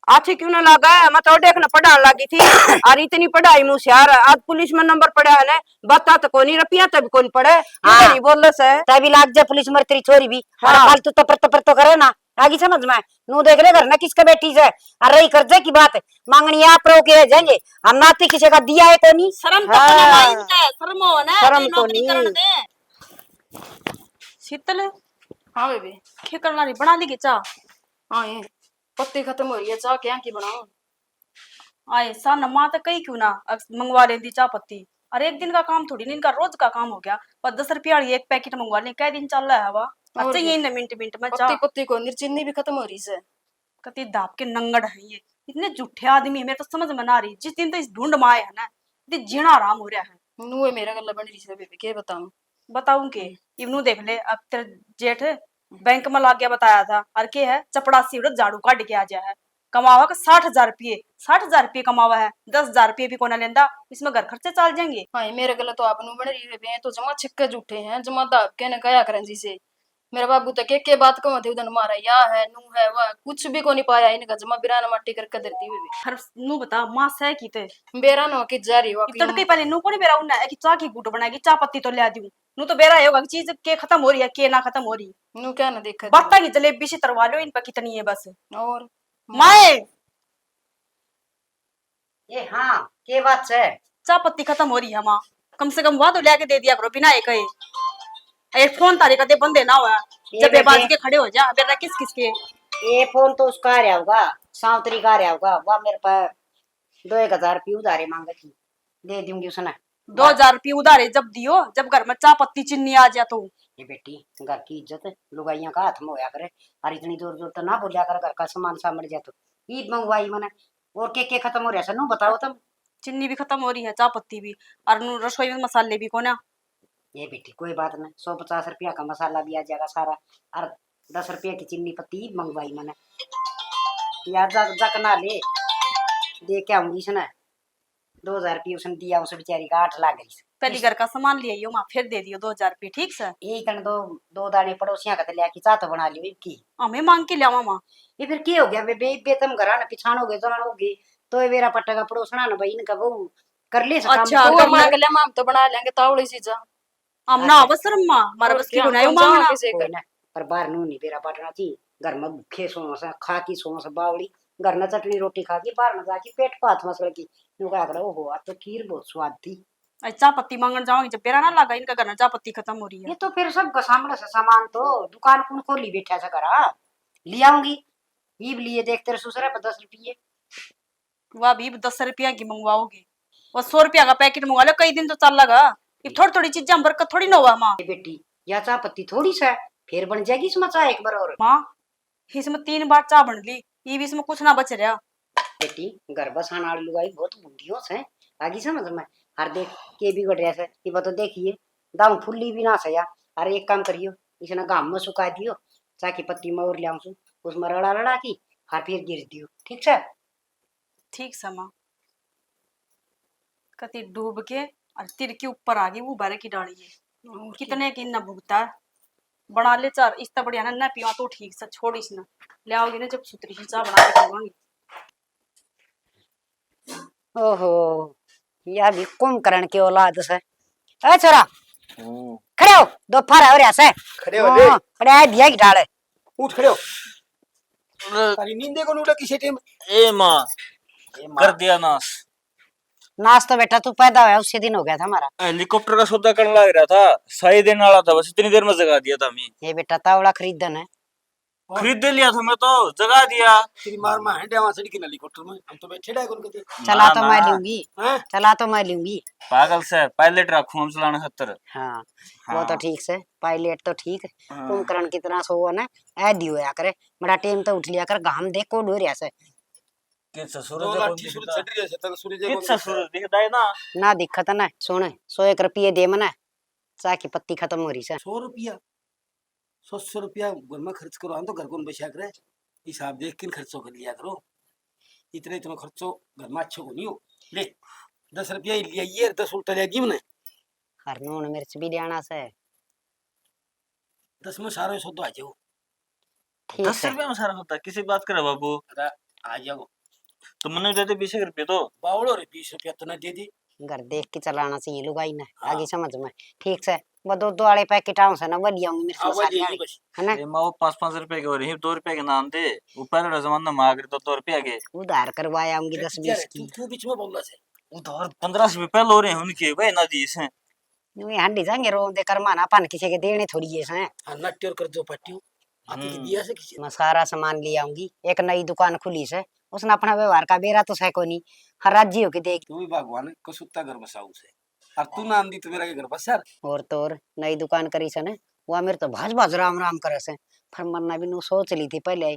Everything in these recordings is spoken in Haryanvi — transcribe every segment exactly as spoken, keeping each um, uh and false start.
अच्छे क्यों ना लगा है? मैं तो देखना पढ़ान लगी थी। और इतनी पढ़ाई में होशियार है, आज पुलिस में नंबर पड़ा है ना, बता तो कोनी, रुपया तो भी कोनी पड़े, ये तो हाँ। नहीं बोल से। तभी लाग जा पुलिस में तेरी छोरी भी। हाँ। और फालतू तपर तपर तो करे ना, आगी समझ में। नू देख ले घर ना किसका बेटी से, और रही कर्जे की बात, मांगनी आप रो के रह जाएंगे, हम नाते किसी का दिया है कोनी। शर्म तो हाँ। कोनी, शर्म हो ना, शर्म कोनी। करण दे। शीतल। हाँ बेबे। के करना रही, बना ली के चाह? हाँ, ये पत्ती खत्म हो रही है, चाह क्या की बनाऊं? आए सा न माँ तो कही क्यों ना, अग-, मंगवा लेंदी चाह पत्ती। और एक दिन का काम थोड़ी नहीं, इनका रोज का काम हो गया। पर दस रुपया वाली एक पैकेट मंगवा लें, कै दिन चल रहा है हवा। और अच्छा, क्या? ये इन्हें मिनट मिनट में पत्ती चाह। पत्ती को निर चीनी भी खत्म हो रही से। कति धाप के नंगड़ है ये, इतने झूठे आदमी, मेरे तो समझ में ना आ रही। जिस दिन तो इस ढूंढ में आए है ना, इतने जीना आराम हो रहा है। नू है मेरा गला बन रही से बेबे, के बताऊं? बताऊं के? इवनू देख ले, अब तेरे जेठ बैंक में लाग गया बताया था, और के है, चपड़ासी उड़े झाड़ू काट के आ जाया है। कमावा का साठ हजार रुपये, साठ हजार रुपये कमावा है, दस हजार रुपये भी कोना लेंदा, इसमें घर खर्चे चल जाएंगे। हाँ, मेरे गला तो आप नू बन रही है बेबे, तो जमा छिक्के झूठे हैं, जमा दाब के ने कहा करें जी से। मेरे बाबू तो के के बात कहूं थे उदन मारा, या है, नू है, वह कुछ भी कोनी पाया इनका, जमा बिरान माटी करके धर दी बेबे। हर नू बता, माँ सह की ते? बेरा न की जा रही हो कि तड़के पहले नू कोनी बेरा उन्ना है कि चाह की घूट बनाएगी, चाह पत्ती तो ले दूं। नू तो बेरा होगा कि चीज के खत्म हो रही है, के ना खत्म हो रही। नू क्या ना देखा बातां की जलेबी से तरवा लो इन पर कितनी है बस। और माए। ए हाँ, के बात है? चाह पत्ती खत्म हो रही है माँ, कम से कम वह तो लेके दे दिया करो बिना एक। ए फोन तारे कदे बंदे ना हुआ, जब ये बाज के खड़े हो जा बेरा किस किस के। ये फोन तो उसका आ रहा होगा, सावतरी का आ रहा होगा, वह मेरे पर दो एक हजार रुपये उधारे मांगे थी, दे दूंगी उसने। दो हजार रुपये उधारे जब दियो, जब घर में चाह पत्ती चीनी आ जा तो। ये बेटी, घर की इज्जत लुगाइयां का हाथ में होया करे, और इतनी जोर जोर तो ना बोलिया कर, घर का सामान सामड़ जा तो। ईद मंगवाई मैंने, और के के खत्म हो रहा है नू बताओ तुम। चीनी भी खत्म हो रही है, चाह पत्ती भी, और नू रसोई में मसाले भी कोना। ये बेटी कोई बात ना, सौ पचास रुपया का मसाला भी आ जाएगा सारा, और दस रुपया की चीनी पत्ती मंगवाई मैंने। या जक जक ना ले, दे के आऊंगी इसने। दो हजार रुपये उसने दिया, उस बेचारी का आठ लाख गई। पहली घर का सामान ले आइयो माँ, फिर दे दियो दो हजार रुपये, ठीक से? यही तन दो, दो दाने पड़ोसियां का तो लिया कि चाह तो बना लियो इनकी। हमें मांग के लियावा माँ। ये फिर के हो गया बेबे, इब्बे तुम घरा न पिछाणोगे, जानोगे, तो ये बेरा पट्टा का पड़ोसना ना भाई, इनका वो कर ले सका अच्छा, वो मांग ले, हम तो बना लेंगे तावली चीजा। हम ना अवसर माँ, हमारा बस की बनायो मांगना। कोई ना, पर बाहर नू नहीं बेरा बाटना थी, घर में भूखे सोना सा, खा की सोना सा बावली, घर में चटनी रोटी खा के, बाहर में जाके पेट पाथ मसल की, नु कहा करो, "ओहो, आज तो खीर बहुत स्वाद थी।" आज चाह पत्ती मांगण जावांगे, जब बेरा ना लगा, इनका घर में चाह पत्ती खत्म हो रही है। ये तो फिर सब का सामने से सामान तो दुकान कौन खोली बैठा से घरा, ले आऊंगी। ईब लिए देख तेरे ससुरे पे दस रुपये। वाह भी, दस रुपया की मंगवाओगे, वो सौ रुपया का पैकेट मंगवा लो, कई दिन तो चल लगा। ये थोड़ी थोड़ी चीजें में बरकत थोड़ी ना हुआ माँ। ए बेटी, या चाह पत्ती थोड़ी सा है, फिर बन जाएगी इसमें चाह एक बार और। माँ, इसमें तीन बार चाह बन ली, ये भी इसमें कुछ ना बच रहा। बेटी, घर बसाने वाली लुगाई बहुत बूढ़ी हो से, आगी समझ में। हर देख के बिगड़ रहा से, ये बात तो देखिए, दाऊ फुल्ली भी ना सया। अरे एक काम करियो, इसने घाम में सुखा दियो, चाह की पत्ती मैं और ले आऊं सु, उसमें रड़ा रड़ा की, हर फिर गिर दियो, ठीक से? ठीक से माँ। कति डूब के और तिरकी ऊपर आ गई, वो बारे की डाली है। और कितने की ना भुगता है। बना ले चार, इस तो बढ़िया ना, ना पीवा तो ठीक से, छोड़ इसने। ले आओगी ना जब सुतरी सी चाह बना के पीवांगी। ओहो, या भी कुंभकर्ण की औलाद से। ए छोरा, हम्म। खड़े हो, दोपहर हो रहा से। खड़े हो हाँ, ले। खड़े है, दिया की डाल है। उठ खड़े हो। अरे नींदे को उठा किसी टाइम। ए माँ, ए माँ। कर दिया नाश। नाश तो बेटा तू पैदा होया उसी दिन हो गया था हमारा। हेलीकॉप्टर का सौदा करने लग रहा था, साई देने वाला था, बस इतनी देर में जगा दिया था हमें। ये बेटा तावड़ा खरीदन है। खरीद दे लिया था मैं तो, जगा दिया। तेरी मार माँ हैंडे वहाँ सड़ी के हेलीकॉप्टर में, हम तो बैठे रहे कौन कहते। चला ना, तो मैं ना। लूंगी। हैं? चला तो मैं लूंगी। पागल से, पायलट रखूं हम चलाने खातर। हाँ, वो तो हाँ। ठीक से, पायलट तो ठीक। हाँ। कुंभकर्ण कितना सो ना, ऐ दियो या करे, बड़ा टाइम तो उठ लिया कर, घाम देख को डो रहा से। किस सूरज दो को लाठी दिखता? सूरज छट रहा है, तक सूरज को किस दिखता है? सूरज दिखता है ना? ना दिखत ना, सुन, सौ एक रुपये दे मने, चाह की पत्ती खत्म हो रही से। सौ रुपया? सौ सौ रुपया घर में खर्च करो, हम तो घर कौन बचा करे, हिसाब देख किन खर्चो कर लिया करो। इतने इतना खर्चो घर में अच्छो को नहीं हो। ले, दस रुपया ही लिया, ये दस उल्टा लिया गिम ने। हर नून मिर्च भी लियाना से। दस में सारा सौदा आ जाओ। ठीक दस है। रुपया में सारा सौदा, किसी बात करे बाबू? अरे, आ जाओ। तो मन्ने दे दे बीस एक रुपये तो। बावड़ो रे, बीस रुपया तने दे दी। घर देख के चलाना चाहिए लुगाई ने, हाँ। आगे समझ में। ठीक से, वो दो दो वाले पैकेट आऊं से ना, वो ले आऊंगी मेरे हाँ, से वो ले साथ आऊंगी में। बस। है ना? ए माँ, वो पाँच पाँच रुपए के हो रहे हैं, दो रुपए के नाम दे। वो पहले जमाना में आकर दो दो रुपया के उधार करवाए आऊंगी, दस बीस की। तू क्यों बीच में बोल रहा है? उधार पन्द्रह सौ रुपए पहले हो रहे हैं उनके, वही ना दिए से। यूं ही हंडी जाएंगे रो दे, कर्मा ना अपन किसी के देने थोड़ी है से। हाँ, नट्टी और कर दो पट्टियों। आती की हम्म। दिया से किसी ने? मैं सारा सामान ले आऊंगी। एक नई दुकान खुली से, उसने अपना व्यवहार का बेरा तो सै कोनी। हर राजी होके देख। तू भी भगवान को सुत्ता घर बसाऊ से। अब तू ना आंदी तो मेरा के घर बस यार। और तो और, नई दुकान करी से ने, वो मेरे तो भाज भाज राम राम करे से। पर मन्ना भी नू सोच ली थी पहले,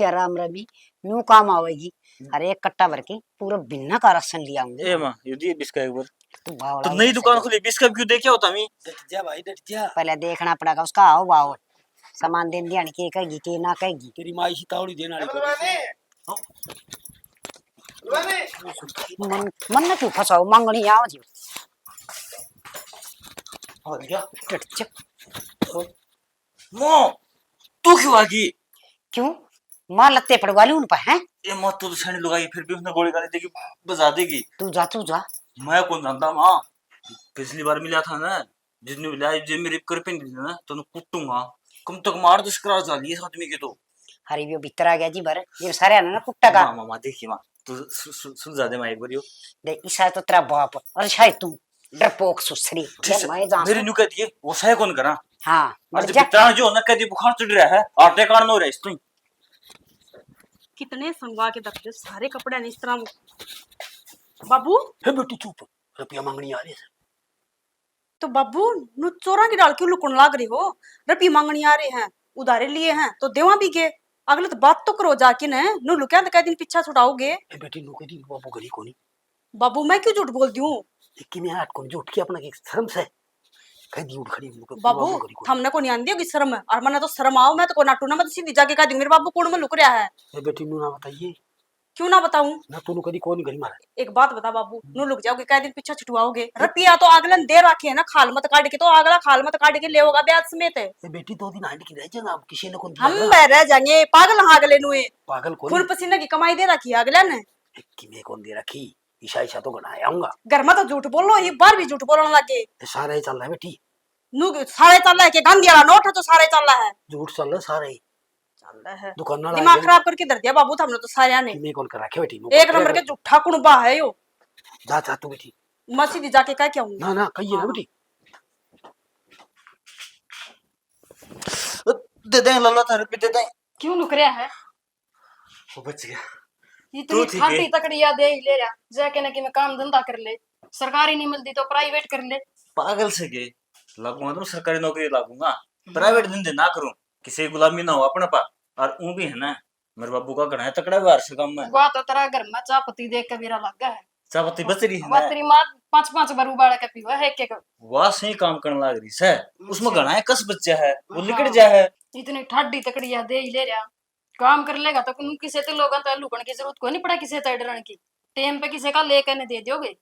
या राम रमी नू काम आवेगी। हम्म। अरे, एक कट्टा भर के पूरा बिन्ना का राशन ले आऊंगी। ए माँ, ये दिए बिस्का एक बार। तू बावड़ा तो हो नई ऐसे दुकान कर। खुली, बिस्का क्यों दे, क्या होता मी? डट जा भाई, डट जा। पहले देखना पड़ेगा उसका हाव भाव। सामान देन दिया, के कहेगी, के ना कहेगी। तेरी माँ इसी तावड़ी देने वाली को। मन, मन ने क्यों फंसाओ, मांगनी आओ जी। और क्या? डट जा। मो, तू क्यों आ गई? क्यों? माँ लत्ते पड़वा ली उन पर, हैं? ये माँ, तू तो सैनी लुगाई, फिर भी उसने गोली गाली देगी, बजा देगी। तू जा, तू जा। मैं कौन जानता माँ, पिछली बार मिला था ना, जितने भी लाइव जे मेरे कर पे नहीं ना, तो मैं कुटूंगा। कम तक मार दस करा जा लिए इस आदमी के तो। अरे, वो भीतर आ गया जी भर, ये सारे आना ना कुट्टा का। माँ, माँ, माँ, देखिए माँ, तू सु-, सु-, सुलझा दे माँ एक बार यो। देख, ईसा तो तेरा बाप, और शायद तू डरपोक सुसरी। ठीक है, मैं जान मेरे सक- न्यू कह दिए, वो सह कौन करा? हाँ, और मर जब जा। भीतर जो ना कह दिए, बुखार चढ़ रहा है, आटे कान में हो रहा है इस तो। कितने संगवा के दबे सारे कपड़े नहीं इस तरह। बाबू। हे बेटी चुप, रुपया मांगनी आ रही है। तो बाबू, नु चोरा की डाल क्यों लुकण लाग रहे हो? रुपये मांगनी आ रहे हैं, उधारे लिए हैं, तो देवा भी गए। अगले तो बात तो करो जाके न, नु लुक्या तो कह दिन पीछा छुड़ाओगे। ए बेटी, नु कह दी, बाबू घरी कोनी। बाबू, मैं क्यों झूठ बोल दूं? इक्की में हाथ कौन झूठ की, अपना की शर्म से? कह दी उठ खड़ी, नु कह, बाबू, बाबू घरी कोनी। थमने को नहीं आंदी होगी शर्म, और मने तो शर्म आओ, मैं तो को नाटू ना, मैं तो सीधी जाके कह दूं, मेरे बाबू कौन में लुक रहा है। ए बेटी, नु ना बताइए। क्यों ना बताऊं? ना तू कदी कोनी घरी मारे। एक बात बता बाबू, हम्म। नु लुक जाओगे, कै दिन पीछा छुटवाओगे? रुपया तो अगले ने दे रखे है ना, खाल मत काट के, तो अगला खाल मत काट के ले होगा ब्याज समेत। ए बेटी, दो दिन हांड की रह जाएगा, अब किसी ने कौन हम दिया? बे रह जाएंगे, पागल हाँ अगले नुए। पागल कोनी। खून पसीने की कमाई दे रखी है अगले ने। एक की मैं कौन दे रखी? ईशा, ईशा तो घना आऊंगा। घर में तो झूठ बोलो, ये बाहर भी झूठ बोलने लग गए। ये सारा ही चल रहा है बेटी। नु सारा ही चल रहा है कि गांधी वाला नोट है तो सारा ही चल रहा है। झूठ चल रहा है सारा ही। चल रहा है। दुकान वाला दिमाग खराब करके धर दिया बाबू, थमने तो सारिया ने। मैं कौन कर रखे बेटी? एक नंबर के झूठा कुणबा है यो। जा, जा तू बेटी। मैं सीधी जाके कह के आऊंगी। ना, ना, कहिए ना हाँ। बेटी। दे दे लाला, थारे पे दे दे। क्यों लुक रहा है? वो बच गया। इतनी तू ठीक ठाडी है। तकड़ी याद यही ले रहा, जाके ना कि मैं काम धंधा कर ले, सरकारी नहीं मिलती तो प्राइवेट कर ले। पागल से गए, लागूंगा तो सरकारी नौकरी लागूंगा, हम्म। प्राइवेट धंधे ना करूं, किसी की गुलामी ना हो अपने पा। और ऊं भी है ना, मेरे बाबू का घना है तकड़ा व्यवहार से काम में। वा तो तेरा घर में चाह पत्ती देख के बेरा लग गया है। चाह पत्ती बच रही है वा ना? तेरी माँ पांच पांच बार उबाल के पीवा है एक एक। वाह, सही काम करने लाग रही से। उसमें अच्छा। घना है कस बच्चा है, वो हाँ। लिकड़ जा है। इतनी ठाडी तकड़ी याद यही ले रहा। काम कर लेगा तो किसे ते लोगां ते लुकण की जरूरत कोनी पड़ा, किसे ते डरण की। टेम पे किसे का लेके ने दे दोगे।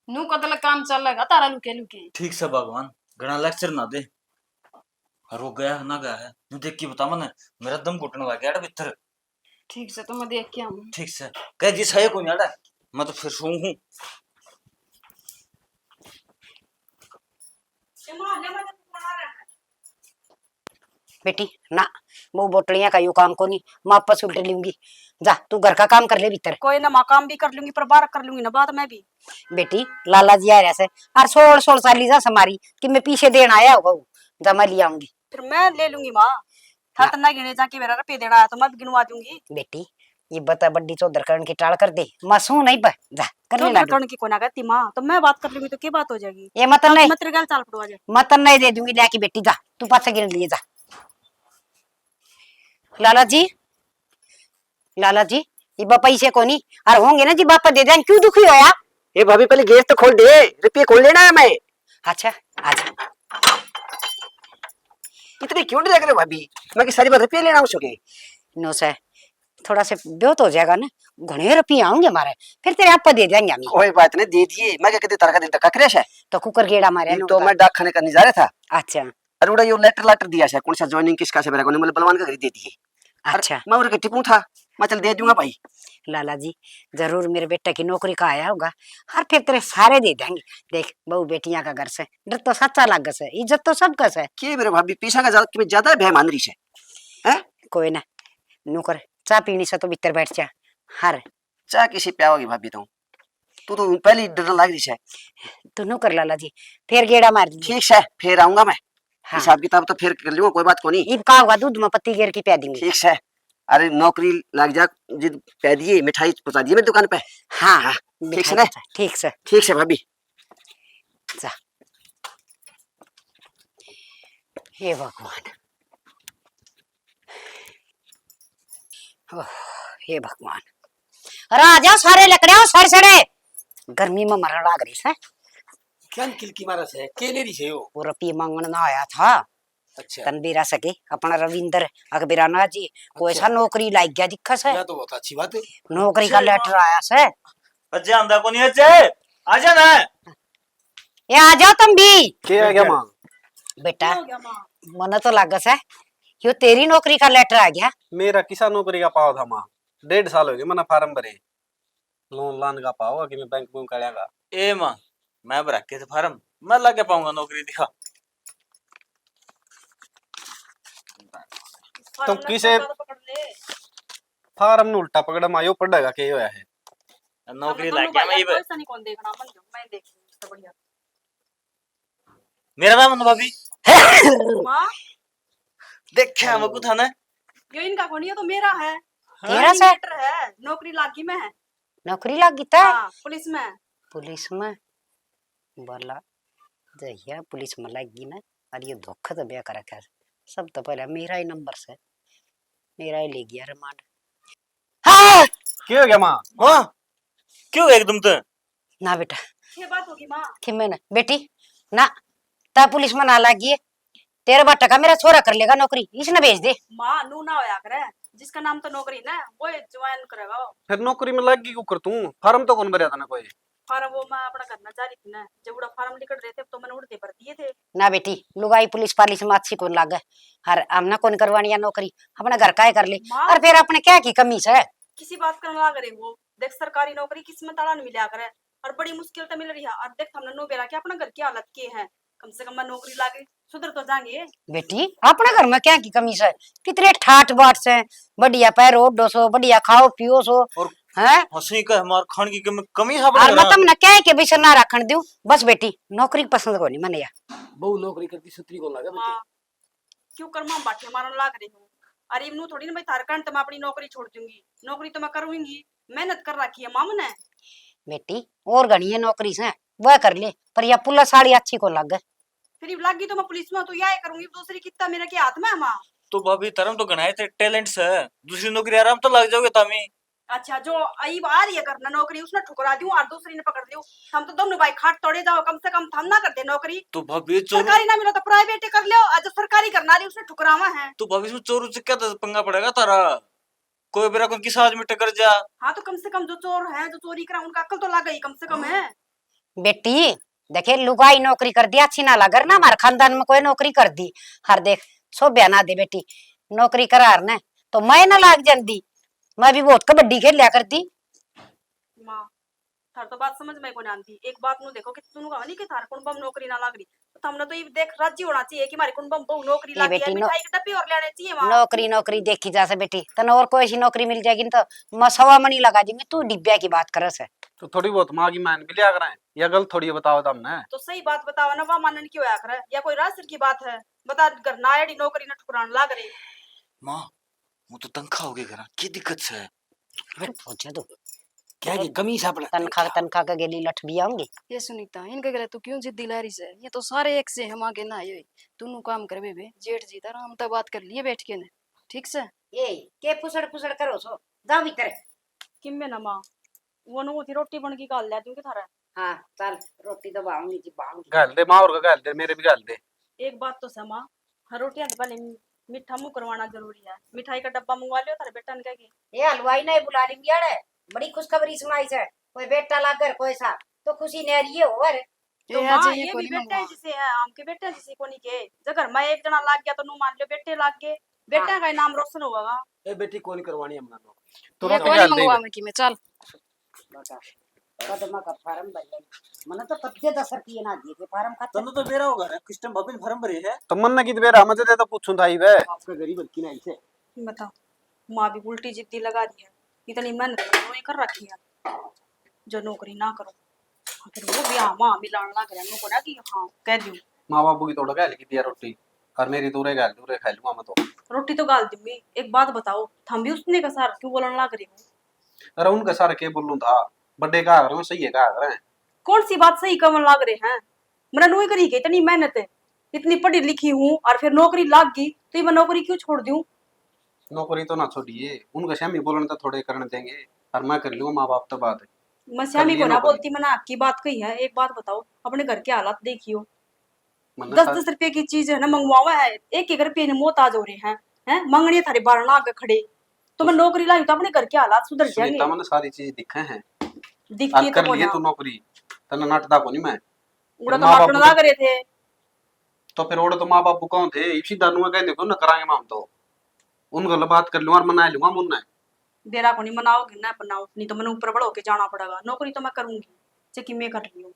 नू कतल काम चलेगा तारा लुके लुके। ठीक से भगवान, घना लेक्चर ना दे। और वो गया ना गया है, नू देख के बता मने, मेरा दम घुटने लग गया भीतर। ठीक से, तो मैं देख के आऊँ। ठीक से, कह जी सही कोनी आड़ा, मैं तो फिर सोऊं हूँ। बेटी, ना, वो बोतलियां का यो काम कोनी, मैं आपस उल्ट लूंगी। जा, तू घर का काम कर ले भीतर। कोई ना माँ, काम भी कर लूंगी, पर बारह कर लूंगी ना बात मैं भी। बेटी, लाला जी आ रहा से, और सोल सोल चाली जा समारी कि मैं पीछे देन आया होगा वो। जा, मैं ले आऊंगी। फिर मैं ले लूंगी माँ, हाँ। हाथ ना गिने जाके मेरा रुपये देना आया तो मैं भी गिनवा दूंगी। बेटी, ये बता बड्डी चौधर करण की टाल कर दे, मैं सू नहीं बे, जा, कर ले चौधर लाडू। करण की कोना कहती माँ, तो मैं बात कर लूंगी तो क्या बात हो जाएगी? ये मत अब नहीं। मैं तेरे गल चाल पड़वा जा। मत नहीं दे दूंगी, ले आके बेटी जा, तू पाछे गिन लिए जा। लाला जी, लाला जी, इब्बा पैसे कोनी, और होंगे ना जी बापा दे दें, क्यों दुखी होया? ए भाभी, पहले गैस तो खोल दे, रुपये खोल लेना है मैं। अच्छा, आजा। इतने क्यों डरा करे भाभी? मैं कि सारी बात रुपये लेना उसके। नो सर, थोड़ा से ब्योत हो जाएगा ना, घणे रुपये आऊंगे हमारे, फिर तेरे आपा दे देंगे हम। कोई बात नहीं, दे दिए। मैं क्या कहते तारा का दिन तक करे है? तो कुकर गेड़ा मारे दिन ना तो उनका। मैं डाक खाने का नहीं जा रहा था। अच्छा। अरे उड़ा यो लेटर लेटर दिया है, कौन सा ज्वाइनिंग किसका से मेरा को नहीं, मतलब बलवान का घर दे दिए। अरे अच्छा। मैं उरे के टिपूं था, मैं चल दे दूंगा भाई। लाला जी, जरूर मेरे बेटे की नौकरी का आया होगा, और फिर तेरे सारे दे देंगे। देख, बहू बेटियां का घर से डर तो सच्चा लागे से, इज्जत तो सबका से। के मेरे भाभी, पीसा का ज्यादा, तुम्हें ज्यादा भय मान रही है, हैं? कोई ना, नौकर, चाय पीनी से तो भीतर बैठ जा। हर चाय किसी प्याओगी भाभी तू? तू तो पहले ही डर लग रही है। तू नौकर लाला जी, फिर गेड़ा मार दीजिए। ठीक है, फिर आऊंगा मैं। हाँ। हिसाब किताब तो फिर कर लूंगा, कोई बात को नहीं। इब का होगा, दूध में पत्ती गेर के प्या देंगे। ठीक है। अरे नौकरी लग जा, जिद पै दिए, मिठाई पहुंचा दिए मेरी दुकान पे। हाँ, हाँ, ठीक से मिठाई ना? पहुंचा, ठीक से। ठीक से भाभी। जा। हे भगवान, ओह, हे भगवान। अरे आ जाओ सारे, लकड़े आओ, सड़ सड़े, गर्मी में मरण लाग रही है। क्या किलकी मारा से? के ले रही से यो? वो रुपये मांगण ना आया था। अच्छा। तन भी रह सके, अपना रविंदर अकबराना जी, कोई अच्छा। सा नौकरी लाग गया दिखा से। यह तो बहुत अच्छी बात है। नौकरी का अच्छा, लेटर आया से। अजय आंदा कोनी, अजय, आ जा ना। ये आ जाओ तुम भी। के आ गया माँ? बेटा, क्या हो गया माँ? मने तो लागे से, यो तेरी नौकरी का लेटर आ गया। मेरा किसा नौकरी का पाव था माँ? डेढ़ साल हो गए मना फार्म भरे, लोन लान का पाव कि मैं बैंक बुंक का। ए माँ, मैं भरा के थे फार्म, मैं लागे पाऊंगा नौकरी, दिखा। तुम किसे फार्म ने उल्टा पकड़ा माँ, यो पढ़ेगा के होया है? नौकरी लाग गया मैं। पैसा नहीं कौन देखना, मन मैं देख, इससे बढ़िया। मेरा नाम है भाभी। माँ। देखा मैं कुछ था ना। यो इनका कोनी, यो तो मेरा है। हाँ? तेरा सा? लेटर है, नौकरी लागी मैं। नौकरी लागी था? हाँ, पुलिस में। पुलिस में? बोला, जहिया पुलिस में लागी ना, और ये धोखा तो ब्याह कर रखा है। सब तो पहले मेरा ही नंबर से, मेरा ही ले गया रिमांड। हाँ! के हो गया माँ? हाँ? क्यों हो गया एकदम तो? ना बेटा। के बात होगी माँ? कि मैंने, बेटी, ना, ता पुलिस में ना लागी है। तेरे बाटा का मेरा छोरा कर लेगा नौकरी, इसने भेज दे। माँ, नू ना होया करे, जिसका नाम तो नौकरी ना, वो ज्वाइन करेगा। फिर नौकरी में लागी क्यों कर तू? फार्म तो कौन भरया था ना कोई? फार्म वो मैं अपना घर में जा रही थी ना, जब उड़ा फार्म निकल रहे थे तो मैंने उड़ते भर दिए थे। ना बेटी, लुगाई पुलिस पालिस में अच्छी कौन लागे। हर हमने कौन करवानी है नौकरी, अपने घर का ही कर ले। माँ। और फिर अपने क्या की कमी से? किसी बात करने लाग रहे हो? देख, सरकारी नौकरी किस्मत वाला ने मिला करे, और बड़ी मुश्किल तो मिल रही है। और देख, हमने नो बेरा के अपना घर की हालत के है, कम से कम मैं नौकरी लागे, सुधर तो जाएंगे। बेटी, अपने घर में क्या की कमी से? कितने ठाट बाट से, बढ़िया पैरो ओढ़ो सो, बढ़िया खाओ पियो सो, और हैं? हंसी का हमार खान की कमी, कमी है अपने और घर मैं में। तुमने क्या है कि बिसर ना रखन दूं? बस बेटी, नौकरी पसंद को नहीं मने या। बहू नौकरी करती सुतरी को लगे बेटी। माँ, क्यों कर माँ बाटियां मारन लाग रहे हो? अरे इवनू थोड़ी ना भाई, थारे कारण तो मैं अपनी नौकरी छोड़ दूंगी, नौकरी तो मैं करूंगी, मेहनत कर रखी है माँ मैंने। बेटी, और घणी है नौकरी से, वह कर ले, पर या पुलिस वाली अच्छी को लग। फिर इब लागी तो मैं पुलिस में, तो या ही करूंगी, दूसरी कितना मेरा के हाथ में है माँ। तो भाभी, थारे में तो घणा है टैलेंट से, दूसरी नौकरी आराम तो लग जाओगे तामी। अच्छा, जो अईब आ रही है घर ना नौकरी, उसने ठुकरा दूं और दूसरी ने पकड़ लूं। हम तो दोनों भाई खाट तोड़े जाओ, कम से कम थम ना कर दे नौकरी। तो भाभी, चोर सरकारी ना मिलो तो प्राइवेट कर लियो। आज जो सरकारी करना रही, उसने ठुकरावा है। तो भाभी, इसमें चोर उचक्या तो पंगा पड़ेगा थारा। कोई बेरा कोई किसा आदमी टकर जा। हाँ, तो कम से कम जो चोर है, जो चोरी करा, उनका अक्ल तो लागे ही कम से कम है। बेटी, देखे, लुगाई नौकरी कर दी, अच्छी ना लग रही ना, हमारे खानदान में कोई नौकरी कर दी। हर देख, शोभ्या ना दे बेटी, नौकरी करार ने, तो मैं ना लाग जांदी, मैं भी बहुत कबड्डी खेल लिया करती। माँ, थार तो बात समझ में कोनी आंदी। एक बात नु देखो कि तू कहा नहीं कि थार कुंबम नौकरी ना लाग रही, तो हमने तो ये देख राजी होना चाहिए कि हमारी कुंबम बहू नौकरी ए लाग गई है, बेटी, नो-, मिठाई के डब्बे और लेने चाहिए वहाँ। नौकरी, नौकरी देखी जा से बेटी, तने और कोई ऐसी नौकरी मिल जाएगी ना तो मैं सवा मनी लगा दूंगी, तू डिब्बिया की बात करे से। तो थोड़ी बहुत माँ की मान भी लिया करें, या गलत थोड़ी बताओ तुमने। तो सही बात बताओ ना, वहाँ मानन की होया करे, या कोई रास्ते की बात है? बता, घर ना आड़ी नौकरी ना ठुकरान लाग रही। माँ, वो तो तनखा हो गया घर, की दिक्कत से? अरे, पहुंचा तो। क्या की कमी से अपना तनखा, तनखा के गेली लठ भी आऊंगी। ये सुनीता, इनके गले तू क्यों जिद्दी ला रही से? ये तो सारे एक से हम आगे ना आए हुए। तू नु काम कर बेबे, जेठ जी, तारा हम तो बात कर लिए बैठ के ने, ठीक से? ये के पुसड़ पुसड़ करो सो, जाओ भीतर। किम्मे ना माँ, वो नु थी रोटी बन की घाल ले दूंगी थारा। हाँ, चल, रोटी तो बाऊंगी जी, बाऊंगी। घाल दे माँ, और का घाल दे, मेरे भी घाल दे। एक बात तो से माँ, हाँ, रोटियां तो पहले मीठा मुंह करवाना जरूरी है। मिठाई का डब्बा मंगवा लियो थारे बेटा ने कह के। ए हलवाई ने बुला ली बियाड़े, बड़ी खुशखबरी सुनाई से, कोई बेटा लागर कोई सा, तो खुशी न्यारी हो। अरे तो ए, माँ, आज ये ये भी बेटे जिसे है, आम के बेटे जिसे कोनी के। जब घर में एक जना लाग गया तो नु मान लो बेटे लाग गए। बेटा का ही नाम रोशन होगा। ए बेटी, कौन करवानी है हमने नौकरी? तो ये रोटी कौन क्या दे? मंगवा में की मैं, चल। बेटा, कदमा का फार्म भर ले। मैंने तो कब्जे दस रुपये ना दिए थे फार्म खाते। तन्ने तो बेरा होगा ना, किस टाइम भाभी ने फार्म भरे है? तो मन ने की बेरा, मुझे तो पूछूं था ही वे। आपका गरीब की ना इसे। बताओ, माँ भी उल्टी जिद्दी लगा रही है, इतनी मेहनत तो कर रखी है, जो नौकरी ना करो, फिर वो भी हाँ, हाँ मिलान लग रहा है, नौकरा की हाँ कह दूँ। माँ बाबू की थोड़ा गैल की दिया रोटी, और मेरी दूरे गैल दूरे खा लूंगा मैं तो। रोटी तो गाल दूंगी, एक बात बताओ, थम भी उसने का सार क्यों बोलन लग रहे हो? अरे उनका सार के बोलूं था, बड़े का कर रहे हैं, सही है का कर रहे हैं। कौन सी बात सही कवन लाग रहे हैं? मैंने नौकरी की इतनी मेहनत है, इतनी पढ़ी लिखी हूँ और फिर नौकरी लाग गई तो ये मैं नौकरी क्यों छोड़ दूँ? नौकरी तो ना छोड़िए, उनका स्यामी बोलन तो थोड़े करने देंगे, और मैं कर लूंगा माँ बाप तो बात। मैं स्यामी को ना बोलती, मैंने आपकी बात कही है। एक बात बताओ, अपने घर के हालात देखियो, मन्ने दस दस रुपए की चीज है ना मंगवावा है, एक एक रुपये ने मोहताज हो रहे हैं, हैं? मांगने थारे बारना आगे खड़े। तो मैं नौकरी लाई तो अपने घर के हालात सुधर जाएंगे। सुनीता, मैंने सारी चीज दिखे हैं। दिखती तो कर लिए तू नौकरी, तन्ने नाटदा को नहीं मैं। उड़ा तो माटन लाग रहे थे। तो फिर ओड़े तो माँ बापू कौन थे? इसी दानुआ कहने को ना करांगे माम तो। उन गल बात कर लूंगा और मना लूंगा मुन्ने। बेरा को नहीं मनाओगे ना, अपना नहीं तो मैंने ऊपर बड़ होके जाना पड़ेगा। नौकरी तो मैं करूंगी, चाहे कि मैं कर लियो।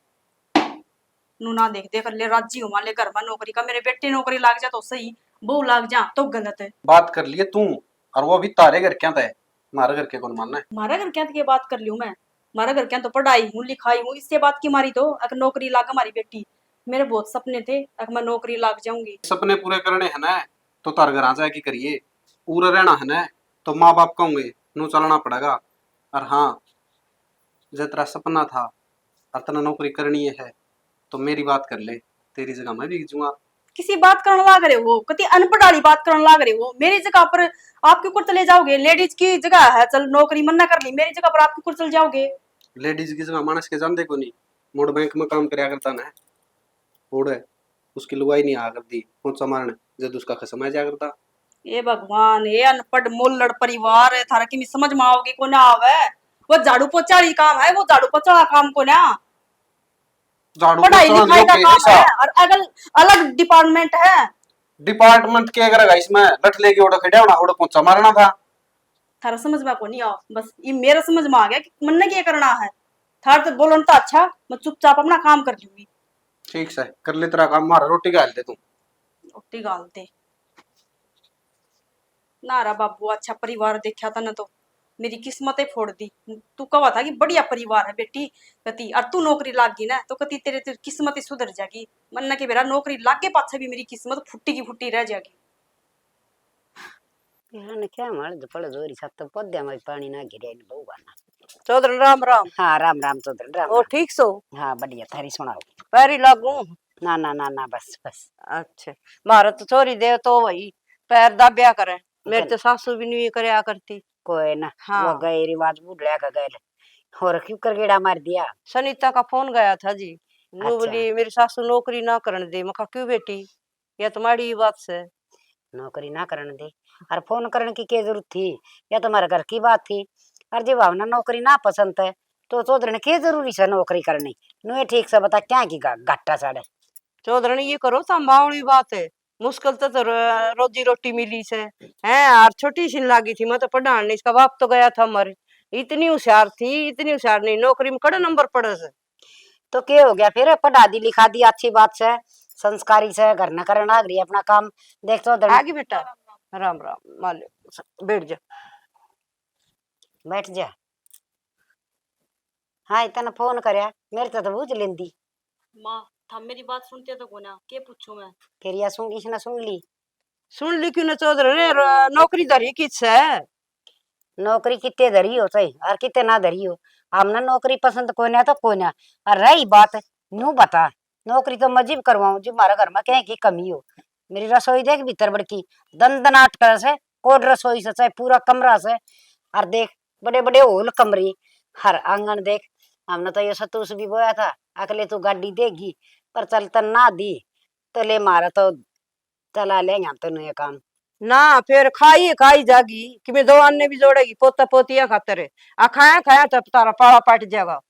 नू ना देख देख ले, राजी हो मान ले घर में नौकरी का, मेरे बेटे नौकरी लाग जा तो सही, बहू लाग जा तो गलत है। बात कर लिए तू, और वो भी तारे घर क्या तय, मारे घर के कौन मानना है? मारे घर क्या की बात कर लियो मैं? मारे घर क्या तो पढ़ाई हूँ, लिखाई हूँ, इससे बात की मारी तो अक नौकरी लाग हमारी बेटी। मेरे बहुत सपने थे, अक मैं नौकरी लाग जाऊंगी। सपने पूरे करने हैं ना, तो तार घर आ जाए की करिए, उरे रहना है ना, तो माँ बाप कहूंगे नू चलना पड़ेगा। और हाँ, जै तेरा सपना था और तन्ने नौकरी करनी है, तो मेरी बात कर ले, तेरी जगह मैं बिक जूंगा। किसी बात करण लाग रहे हो, कति अनपढ़ वाली बात करण लाग रहे हो। मेरी जगह पर आप क्यों कर चले जाओगे? लेडीज की जगह है, चल नौकरी मन्ना कर ली, मेरी जगह पर आप क्यों कर चले जाओगे? लेडीज की जगह मानस के जान दे को नहीं, मोड़ बैंक में काम करया करता ना, ओड़े उसकी लुगाई नहीं आ करती, पोंचा मारने, जद उसका खसम आ जा करता। ए भगवान, ए अनपढ़ मोलड़ परिवार है, थारा किमी समझ में आओगे को ना आवे? वो झाड़ू पोछा वाली काम है, वो झाड़ू पोछा वाला काम को ना। झाड़ू पढ़ाई पोछा लिखाई का काम है, और अगल-, अलग डिपार्टमेंट है। डिपार्टमेंट के करेगा इसमें? लठ लेके ओड़े खड़ा होना, ओड़े पोंचा मारना था। थारा समझ में को नहीं आओ, बस ये मेरा समझ में आ गया कि मन्ने क्या करना है। थार तो बोलन तो अच्छा, मैं चुपचाप अपना काम कर लूंगी। ठीक से कर ले तेरा काम, मारा रोटी घाल दे तू। रोटी घाल दे। ना रा बाबू, अच्छा परिवार देखा तने तो, मेरी किस्मत ही फोड़ दी। तू कहा था कि बढ़िया परिवार है बेटी, कती, और तू नौकरी लाग गई ना तो कती तेरे, तेरी किस्मत ही सुधर जाएगी। मन्ने के बेरा नौकरी लाग के पाछे भी मेरी किस्मत फुट्टी की फुट्टी रह जाएगी। यार ने क्या माल पड़ जोरी छत पौधे में पानी ना गिरे ने बहु गाना। चौधरी राम राम। हाँ, राम राम चौधरी, राम और राम। ठीक सो? हाँ, बढ़िया, थारी सुनाओ। पैरी लागू? ना, ना, ना, ना, बस, बस। अच्छा, मारे तो छोरी दे तो वही पैर दाब्या करे, मेरे चल। तो सासू भी नहीं करया करती। कोई ना, हाँ। वो गए रिवाज बुढ़ला का गए। और क्यों कर गेड़ा मार दिया? सनीता का फोन गया था जी, वो अच्छा। बोली, "मेरी सासू नौकरी ना करन दे।" मैं कहा, "क्यों बेटी?" या तो माड़ी बात से। नौकरी ना करण दे। और फोन करण की के जरूरत थी? या तो हमारे घर की बात थी। और जब हमने नौकरी ना पसंद है, तो चौधरी ने के जरूरी से नौकरी करनी? नुए ठीक से बता, क्या की घा-, घाटा साढ़े? चौधरी ने ये करो, तो बावली बात है। मुश्किल तो, तो रो-, रोजी रोटी मिली से, हैं? और छोटी सी लागी थी, मैं तो पढ़ाने, इसका बाप तो गया था मर। इतनी होशियार थी, इतनी होशियार नहीं, नौकरी में कड़े नंबर पड़े से। तो के हो गया फिर? पढ़ा दी, लिखा दी, अच्छी बात से, संस्कारी से, घर न करन लाग रही है अपना काम। देख तो धन- आगी बेटा, राम राम, मालिक, बैठ जा। बैठ जा। हाँ, इतना फोन करया, मेरे तो, तो बूझ लेंदी। माँ, थम मेरी बात सुनते तो कोना, के पूछूं मैं? फिर या सुन, इसने सुन ली। सुन ली क्यों ना चौधरी ने, र-, नौकरी धरी किस है? नौकरी किते धरी हो सही और किते ना धरी हो, हमने नौकरी पसंद कोन्या तो कोन्या। और रही बात, न्यू बता, नौकरी तो मैं जिब करवाऊं जिब हमारे घर में कहीं की कमी हो। मेरी रसोई देख भीतर बड़की, दन दन आट करे से, कोड रसोई से, चाहे पूरा कमरा से। और देख, बड़े बड़े होल कमरे, हर आंगन देख। हमने तो ये सतूस भी बोया था, अकले तू गाड़ी देगी, पर चल तन ना दी, तो ले मारा तो चला लेंगे हम तन्नू ये काम। ना, फिर खाई, खाई जागी, कि मैं दो आने भी जोड़ेगी, पोता पोतिया खातर। आ खाया, खाया तो तारा पाला पाट जाएगा।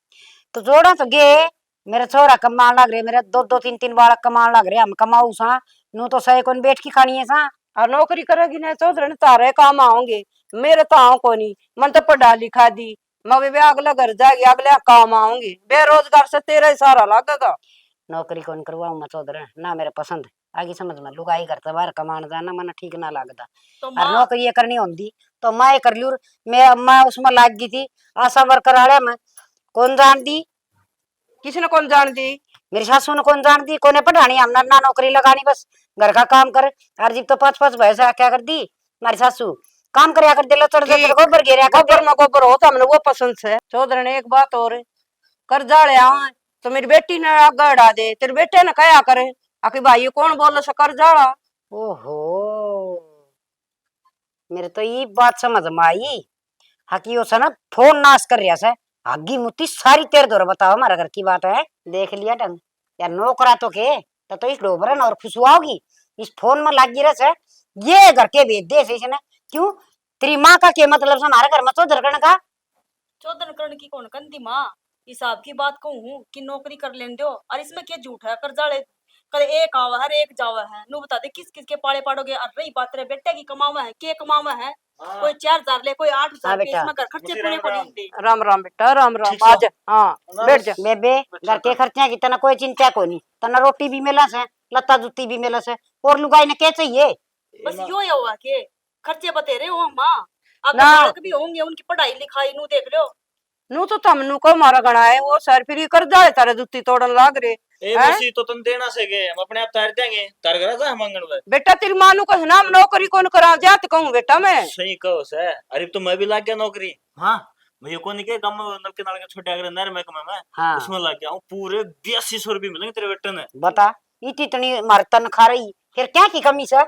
तो जोड़ा तो गे, मेरा छोरा कमाण लग रहे, मेरे दो दो तीन तीन बालक कमाण लग रहे, हम कमाऊ सा, नू तो सही कोन बैठ के खानी है सा। और नौकरी करेगी ना चौधरी, तारे काम आओगे, मेरे तो आओ कोनी। मन तो पढ़ा लिखा दी, मैं भी अगले घर जाएगी, अगले काम आऊंगी। बेरोजगार से तेरा ही सहारा लागेगा। नौकरी कौन करवाऊं मैं चौधरी, ना मेरे पसंद आगी समझ में। लुगाई घर से बाहर कमान जाना मने ठीक ना लगता। तो और माँ नौकरी ये करनी होंदी तो मैं ये कर लूँ। मैं, मैं उसमें लाग गई थी, आशा वर्कर वाले में। कौन जान दी? किसने कौन जान दी? मेरी सासू ने कौन जान दी? कोने पढ़ानी हमने ना नौकरी लगानी, बस घर का काम कर। और जिब तो पाँच पाँच भैंस रखा कर दी हमारी सासू, काम करया कर दे, लचड़ गोबर घेरया कर दे। गोबर में गोबर हो तो हमने वो पसंद से। चौधरी ने एक बात और, कर्जा ले आवा तो मेरी बेटी ने आगे अड़ा दे, तेरे बेटे ने कहा करे, आखिर भाई ये कौन बोले से कर्जा वाला? ओहो, मेरे तो ये बात समझ में आई। हाँ कि यो से ना फोन नाश कर रहा से। आगी मुती सारी तेरे धोरे बताओ, हमारे घर की बात है। देख लिया ढंग। या नौकरा तो के, तो, तो इस डोबरन और फुसुआओगी। इस फोन में लागी रह से, ये घर के भेज दे से इसने। क्यों? तेरी माँ का के मतलब से हमारे घर में चौधर करण का? चौधर करण की कौन कंदी माँ? हिसाब की बात कहूँ हूँ कि नौकरी कर लेन दो। और इसमें क्या झूठ है? कर्जा ले, कदे एक आवा है, एक जावा है। नू बता दे, किस किस के पाले पाड़ोगे? और रही बात रे बेटे की, कमावा है, के कमावा है? हाँ। कोई चार हजार ले, कोई आठ हजार हाँ ले, बेटा। इसमें घर खर्चे पूरे को नहीं दे। राम राम बेटा, राम राम। ठीक आज, हाँ, राम बैठ जा। बेबे, घर के खर्चे की तना कोई चिंता को नहीं, तना रोटी भी मिला से, लत्ता जूती भी मिला से, और लुगाई ने क्या चाहिए? बस यो ही हुआ के खर्चे बतेरे हो माँ। अब ना। बालक भी होंगे, उनकी पढ़ाई लिखाई नू देख लो। नू तो तमनू को मारा घणा है, वो सर फिर ये कर्जा है, तारे जुत्ती तोड़न लाग रे। ए हैं? मौसी, तो तन देना से के, हम अपने आप तार देंगे, तार घर जा मांगण वे। बेटा, तेरी माँ नू कह ना, हम नौकरी कौन करा, जा तो कहूँ बेटा मैं। सही कहो से, अरे तो मैं भी लाग गया नौकरी। हाँ, मैं ये कौन के गांव में नलके नाल के छोटे अगर नहर महकमे में, हाँ। उसमें लाग गया हूँ, पूरे बयासी सौ रुपये मिलेंगे तेरे बेटे ने। बता, इतनी इतनी मार तनखा रही, फिर क्या की कमी से?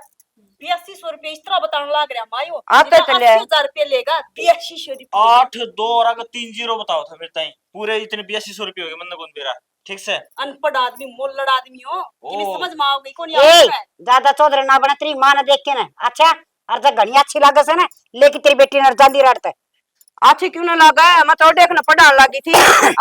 बयासी सौ रुपये इस तरह बताने लाग रहा मायो, आता जितना चले। अस्सी हजार रुपये लेगा, बयासी सौ रुपये। आठ दो और आगे तीन जीरो बताओ था मेरे ताई, पूरे इतने बयासी सौ रुपये हो गए, मन कौन बेरा, ठीक से? अनपढ़ आदमी, मोलड़ आदमी हो, ओ। इन्हें समझ में आओगे, कौन ए, याद है? ज्यादा चौधरी ना बना, तेरी माँ ने देख के ना, अच्छा, और जब घणी अच्छी लागे से ना, लेकिन तेरी बेटी ने जांदी रात तक। अच्छी क्यों ना लागे? मैं तो देख ना पढ़ान लागी थी।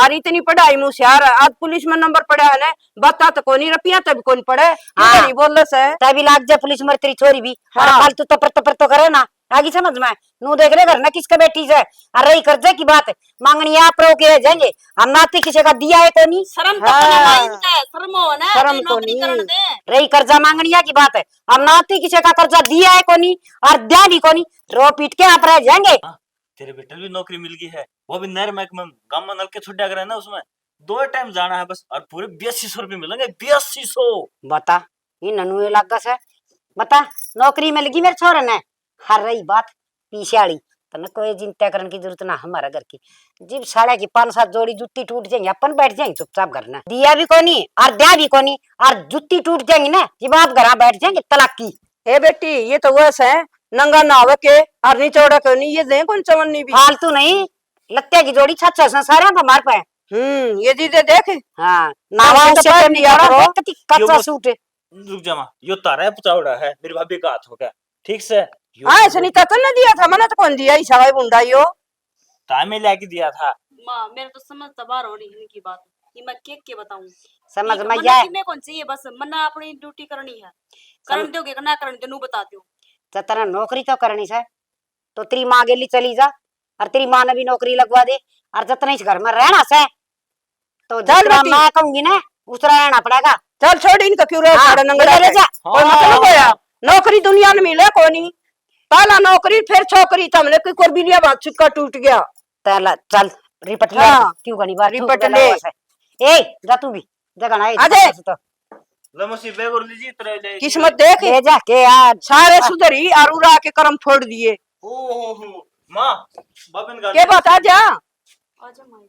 और इतनी पढ़ाई में होशियार है। आज पुलिस में नंबर पड़ा है ना, बता तो कोनी, रुपया तो भी कोनी पड़े। हाँ। नहीं बोल से। तभी लाग जा पुलिस में तेरी छोरी भी। हाँ। और फालतू तपर तपर तो करे ना। आगी समझ में? नू देख ले घर ना किसका बेटी से। और रही कर्जे की बात, मांगनी आप रो के रह जाएंगे। हम नाती किसी का दिया है कोनी। शर्म तो हाँ। कोनी माई इनका, शर्म हो ना, शर्म कोई नौकरी कोनी। करन दे। रही कर्जा मांगनिया की बात है, हम नाती किसी का कर्जा दिया है कोनी और दिया भी कोनी। रो पीट के आप रह जाएंगे। तेरे बेटे भी नौकरी मिल गई है, वो भी नहर महकमे में, गांव में नलके छुट्टिया करे ना, उसमें दो टाइम जाना है बस, और पूरे बयासी सौ रुपये मिलेंगे, बयासी सौ। बता, ये ननू ये लागा से, बता, नौकरी मिल गई मेरे छोरे ने। हर रही बात पीछे वाली, तने कोई चिंता करने की जरूरत ना हमारे घर की। जिब साले की पांच सात जोड़ी जूती टूट जाएंगे, अपन बैठ जाएंगे चुपचाप घर ना। दिया भी कोनी और द्या भी कोनी, और जूती टूट जाएंगी ना, जिब आप घर बैठ जाएंगे तलाकी। ए बेटी, ये तो वैसे है, नंगा नहावे के और निचोड़ा के नहीं, ये दे कौन चवन्नी भी। फालतू नहीं, लत्ते की जोड़ी छाछा सा सारे पे मार पे। हम्म, ये दीदे देख। हाँ, नावा ये तो उसे पहन तो लिया निकला, करो। देख कति यो कच्चा मत सूट है। रुक जा माँ, यो तारा है पचावड़ा है, मेरी भाभी का हाथ हो गया, ठीक से? यो हाँ, तो इसने तो तन्ने दिया था, मने तो कौन दिया, ईसा भाई बुंडा यो। तामे लेके दिया था। माँ, मेरे तो समझ तो बाहर हो रही इनकी बात, ये मैं के के बताऊं? समझ ये में मन्ना जाए। की मैं कौन चाहिए, बस मन्ना अपनी ड्यूटी करनी है। सम- करन दोगे कि ना करन दो, नू बता दो। तो तन्ने नौकरी तो करनी से, तो तेरी माँ गेली चली जा और तेरी माँ ने भी नौकरी लगवा दे और जितना इस घर में रहना से, तो चल जितना बेटी। मैं कहूंगी ना, उस तरह रहना पड़ेगा। चल छोड़ इनका, क्यों रहे हाँ, सारा नंगड़ा ले जा। कोई मतलब हाँ। होया, नौकरी दुनिया में मिले कोनी। पहला नौकरी, फिर छोकरी, तो हमने कोई बिलिया बात चुका टूट गया। चल, चल, रिपट ले, हाँ, क्यों घणी बार रिपट ले। ए, जा तू भी, जा घणा है, आजे। तो। ले मौसी, बैग और लीजिए, इतना ले किस्मत देख। ले जा, के यार। सारे सुधरी और उड़ा के कर्म फोड़ दिए। ओ हो हो, माँ, बाबन का के बात आ जा। आजा माई।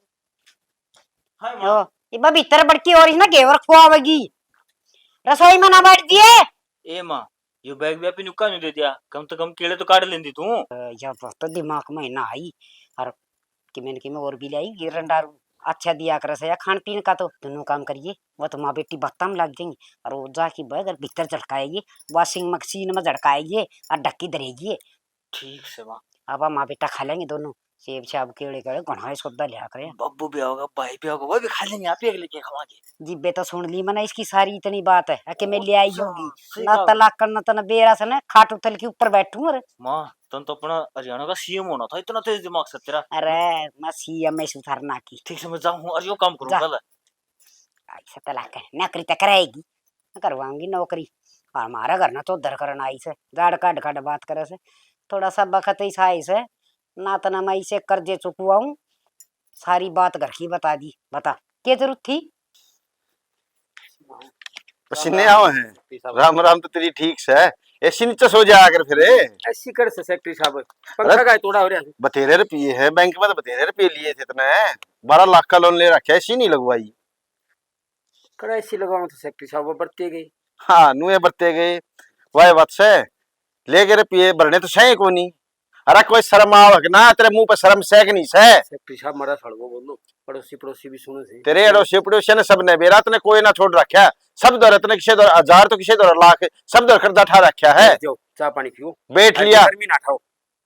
हाय माँ। यो, इबा भीतर बड़की और इसने घेवर खुआवेगी। रसोई में ना बैठ दिए। ए माँ, यो बैग भी आपने नुक्का नहीं दे दिया, कम तो कम केले तो काट लेंदी तू। अ, या बात तो दिमाग में ना आई। और कि मैंने कि मैं और भी लाई, ये रंडारू अच्छा दिया कर से या खान पीन का तो दोनों काम करिए। वो तो माँ बेटी बातां में लग जाएंगी। और वो जाके बैग और भीतर झड़काएगी, वॉशिंग मशीन में झड़काएगी और ढक्की धरेगी। ठीक से माँ। अब माँ बेटा खा लेंगे दोनों। सेब छाब, केले केले घणा ही सौदा लिया करे। बाबू भी आओगा, भाई भी आओगा, वो भी खा लेंगे, आप ही अगले के खवाएंगे। जिब्बे तो सुन ली मैंने इसकी सारी इतनी बात है कि मैं ले आई होगी। ना तलाकण ना तने बेरा से ना खाट उथल के ऊपर बैठूं। अरे माँ, तन तो अपना हरियाणा का सीएम होना था, इतना तेज दिमाग से तेरा। अरे मैं सीएम में सुथरना की। ठीक से मैं जाऊँ, और यो काम करूँ पहले। ऐसा तलाक है, नौकरी तो कराएगी, करवाऊंगी नौकरी। और हमारा घर ना चौधर करन आई से, गाड़ काट काट बात करे से। थोड़ा सा बखत ही आई से, ना तना मैं इसे कर्जे चुकवाऊं। सारी बात घर की बता दी। बता, के जरूरत थी? पसीने आवे हैं। राम राम तो तेरी ठीक से। एसी नीचे सो जाया कर फिर। एसी कर से सेक्रेटरी साहब, पंखा का थोड़ा हो रहा है। बतेरे रुपये है बैंक में, तो बतेरे रुपये लिए थे इतने। बारह लाख का लोन ले रखा है, एसी नहीं लगवाई। कड़ा एसी लगाऊं तो सेक्रेटरी साहब, वो बरते गए। हाँ, नुए बरते गए। वाह बात से, लेके रुपये भरने तो सही कोनी। अरे कोई शर्म आवक ना, तेरे मुंह पे शर्म से कि नहीं से? सेक्रेटरी साहब, मारा सड़वो बोलो, पड़ोसी पड़ोसी भी सुने से। तेरे अड़ोसी पड़ोसी ने सब ने बेरा तने कोई ना छोड़ रखा। सब दर तने किसे दर हजार तो किसे दर लाख, सब दर कर्जा ठा रखा है। जाओ, चाय पानी पियो। बैठ लिया। गर्मी ना खाओ।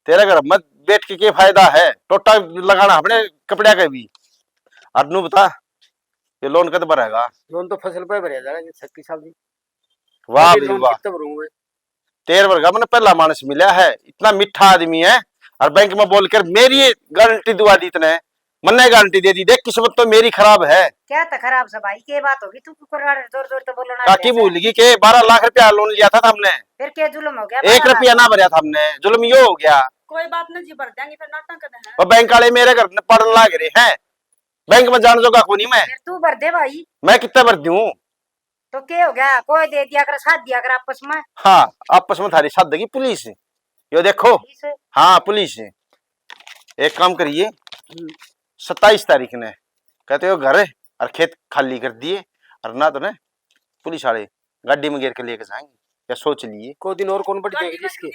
तेरे घर में बैठ के के फायदा है? टोटा लगाना अपने कपड़े का भी। और नू बता, ये लोन कद भरेगा? लोन तो फसल पे भरया जाएगा सेक्रेटरी साहब जी। वाह भाई वाह। कितना भरूंगा मैं? तेरे वर्गा मैंने पहला मानस मिला है, इतना मीठा आदमी है। और बैंक में बोलकर मेरी गारंटी दुआ दी तने, मन्ने गारंटी दे दी। देख, किस्मत तो मेरी खराब है। क्या तो खराब से भाई, के बात होगी? तू क्यों कर जोर जोर तो बोलो ना। काकी भूल गई के बारह लाख रुपया लोन लिया था हमने। फिर के जुल्म हो गया? एक रुपया ना भरया था हमने, जुल्म यो हो गया। कोई बात ना जी, भर देंगे फिर, नाटक कर। वो बैंक वाले मेरे घर पड़न लाग रहे हैं, बैंक में जान जोगा कोनी मैं। फिर तू भर दे भाई। मैं कितना भर दूं? तो के हो गया, कोई दे दिया कर, साथ दिया कर आपस में। हाँ, आपस में थारी साथ देगी पुलिस। यो देखो। पुलिस? हाँ, पुलिस। एक काम करिए, हम्म। सत्ताईस तारीख ने कहते हो घर और खेत खाली कर दिए, और ना तो ना पुलिस वाले गाड़ी में घेर के लेके जाएंगे, या सोच लिए। को दिन और कौन बढ़ जाएगी जिसकी?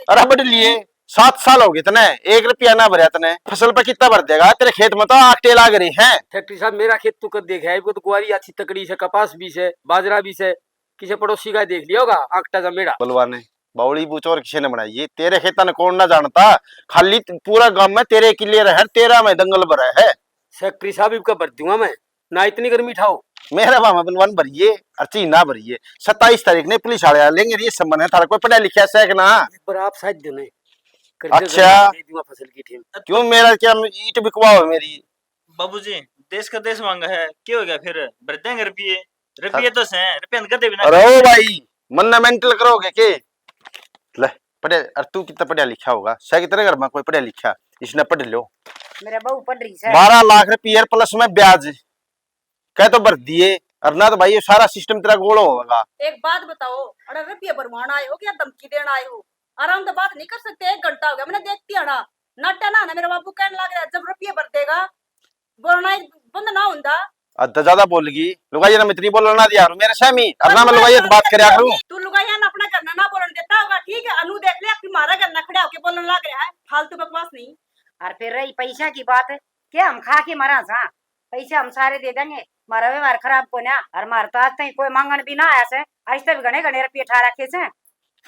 अरे बढ़ लिए, सात साल हो गए तने, एक रुपया ना भरया तने। फसल पे कितना भर देगा? तेरे खेत में तो आकटे लाग रहे हैं। सेक्रेटरी साहब, मेरा खेत तू कद देखे? वो तो गुआरी अच्छी तकड़ी से, कपास भी से, बाजरा भी से, किसी पड़ोसी का देख लिया होगा आकटा जमेड़ा। बलवा ने बावली बूच और किसी ने बनाई है? तेरे खेता ने कौन ना जानता, खाली त-, पूरा गांव में तेरे किले रहे, तेरा में दंगल भरा है। सेक्रेटरी साहब, इबका भर दूंगा मैं, ना इतनी गर्मी ठाओ। मेरा भाव में बलवान भरिए, और चीना भरिए। सत्ताईस तारीख ने पुलिस वाले आ लेंगे, ये संबंध है थारा, कोई पढ़ा लिखा से कि ना? पर आप साथ दो नहीं। अच्छा। दे दूंगा फसल की टीम। क्यों, मेरा क्या ईट बिकवाओ मेरी? बाबूजी, देश का देश मांगा है, क्या हो गया फिर? भर देंगे रुपये, रुपये तो से, रुपये कदे भी ना। अरे ओ भाई, मन्ना मेंटल करोगे के? ले, पढ़े, और तू कितना पढ़ा लिखा होगा? सै कितने घर में कोई पढ़ा लिखा? इसने पढ़ लो। मेरा बहू पढ़ रही है। बारह लाख रुपये प्लस में ब्याज। कह तो भर दिए, और ना तो भाई ये सारा सिस्टम तेरा गोल होगा। एक बात बताओ, अरे रुपये भरवाना आए हो क्या धमकी देना आए हो? आराम से बात नहीं कर सकते? एक घंटा हो गया मैंने देखती है ना, नाट्या ना, ना मेरा बाबू कहने लग रहा है, जब रुपये भर देगा बोलना ही बंद ना होंदा। हद ज्यादा बोल गई। लुगाइया ने इतनी बोलना ना दिया करूं मेरे सामी, और ना मैं लुगाइया से बात करया करूं। तू लुगाइया ने अपना घर ना बोलन देता होगा, ठीक है? अनु देख ले, अपनी मारा घर ना खड़ा होके बोलन लग रहा है, फालतू बकवास नहीं। और फिर रही पैसा की बात, के हम खा के मरा सा? पैसे हम सारे दे देंगे, हमारा व्यवहार खराब को ना, और हमारे तो आज तक कोई मांगण भी ना आया से, आज तक घणे घणे रुपये ठा रखे से।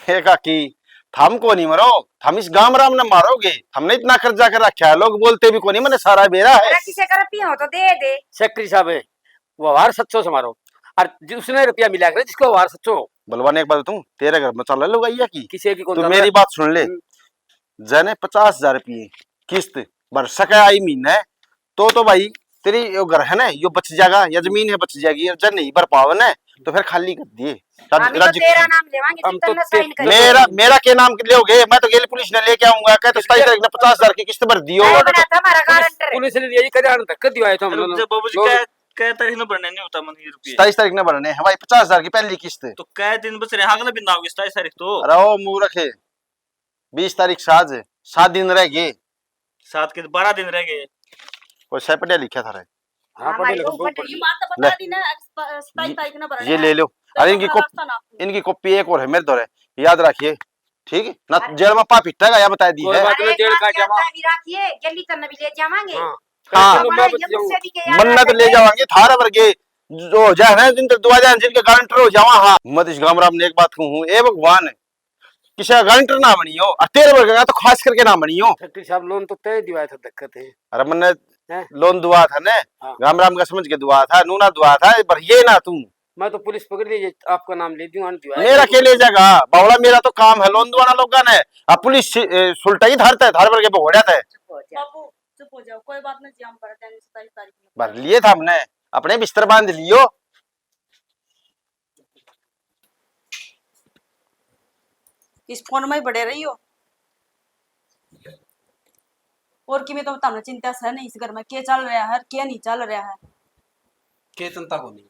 हे काकी, थम को नहीं मरो, थम इस गाम राम ने मारोगे। हमने इतना कर्जा कर रखा है, लोग बोलते भी को नहीं, मैंने सारा बेरा है। अरे किसे कर पियो तो दे दे। सेक्रेटरी साहब, व्यवहार सच्चो से मारो, और जि-, उसने रुपया मिला करे जिसको व्यवहार सच्चो हो। बलवान, एक बात तू, तेरे घर में चल लुगाइया की, किसी की कौन तू चल मेरी रहा? बात सुन ले। हम्म। जने पचास हजार रुपये किस्त भर सके आई महीने, तो, तो भाई तेरी यो घर है ना, यो बच जाएगा, या जमीन है बच जाएगी, और जब नहीं भर पावे ना, तो फिर खाली कर दिए। राज-, हम तो राजी तेरा नाम लेवांगे, हम तू तो ना ते-, साइन कर। मेरा, मेरा के नाम लोगे? मैं तो गेल पुलिस ने लेके आऊंगा, कह तो सताईस तारीख ने पचास हजार की किस्त भर दियो। मैं बना था हमारा गारंटर। पुलिस ने यही करे, आने तक कर दियो आए तो हम अरे लोग। जब बाबूजी लोग कह, कह तारीख ने भरने नहीं होता मन ये रुपये। सताईस तारीख ने भरने हैं भाई, पचास हजार की पहली किस्त। तो कै दिन बच रहे हैं, अगले दिन आओगे सताईस तारीख तो। अरे ओ मूर्ख है, बीस तारीख साज, सात दिन रह गए। सात के बारह दिन रह गए। कोई सै पढ़िया लिखा था रे? हाँ, हाँ, पढ़े भाई, लिखे वो दो पढ़े। ये बात तो बता ले। दी ना, एक्स-, प-, सताईस ये, तारीख ना भरना ये है। ले लो। तो अरे इनकी हमारा कॉप-, रास्ता ना। इनकी कॉपी एक और है मेरे धोरे, याद रखिए, ठीक है ना? अरे। जेल में पा पिटेगा, या बता दी कोई है। बात अरे, नहीं, एक जेल बात का याद जमा। भी रखिए, गली तक भी ले जावांगे। हाँ। हाँ। हमारा ये मुझसे भी के याद मन्नत रखिए। ले जावांगे, थारे वर्गे जो हो जाए ना, जिन दुआ जाए, जिनके गारंटर हो जावा। हाँ, मत इस गाम राम ने एक बात कहूँ, ए भगवान, किसी का गारंटर ना बनियो, और तेरे वर्गा का तो खास करके ना बनियो। सेक्रेटरी साहब, लोन तो तय दिवाया था, दिक्कत है। अरे, मैंने हैं? लोन दुआ था ने, हाँ। राम राम का समझ के दुआ था, नू ना दुआ था, पर ये ना तू। मैं तो पुलिस पकड़ लीजिए, आपका नाम ले दूं, आने दिवाया मेरा था। के ले जाएगा बावला, मेरा तो काम है लोन दुआना लोगा ने। अब पुलिस सु-, ए, सुलटा ही धारता है, धार भर के भगोड़ा था। चुप हो जा। बाबू, चुप हो जाओ, कोई बात नहीं जी, हम भर देंगे सताईस तारीख में। भर लिए था हमने, अपने बिस्तर बांध लियो। इस फोन में ही बड़े रहियो। और की मैं तो तमने चिंता सै नहीं इस घर में, के चल रहा है, के नहीं चल रहा है। के चिंता को नहीं?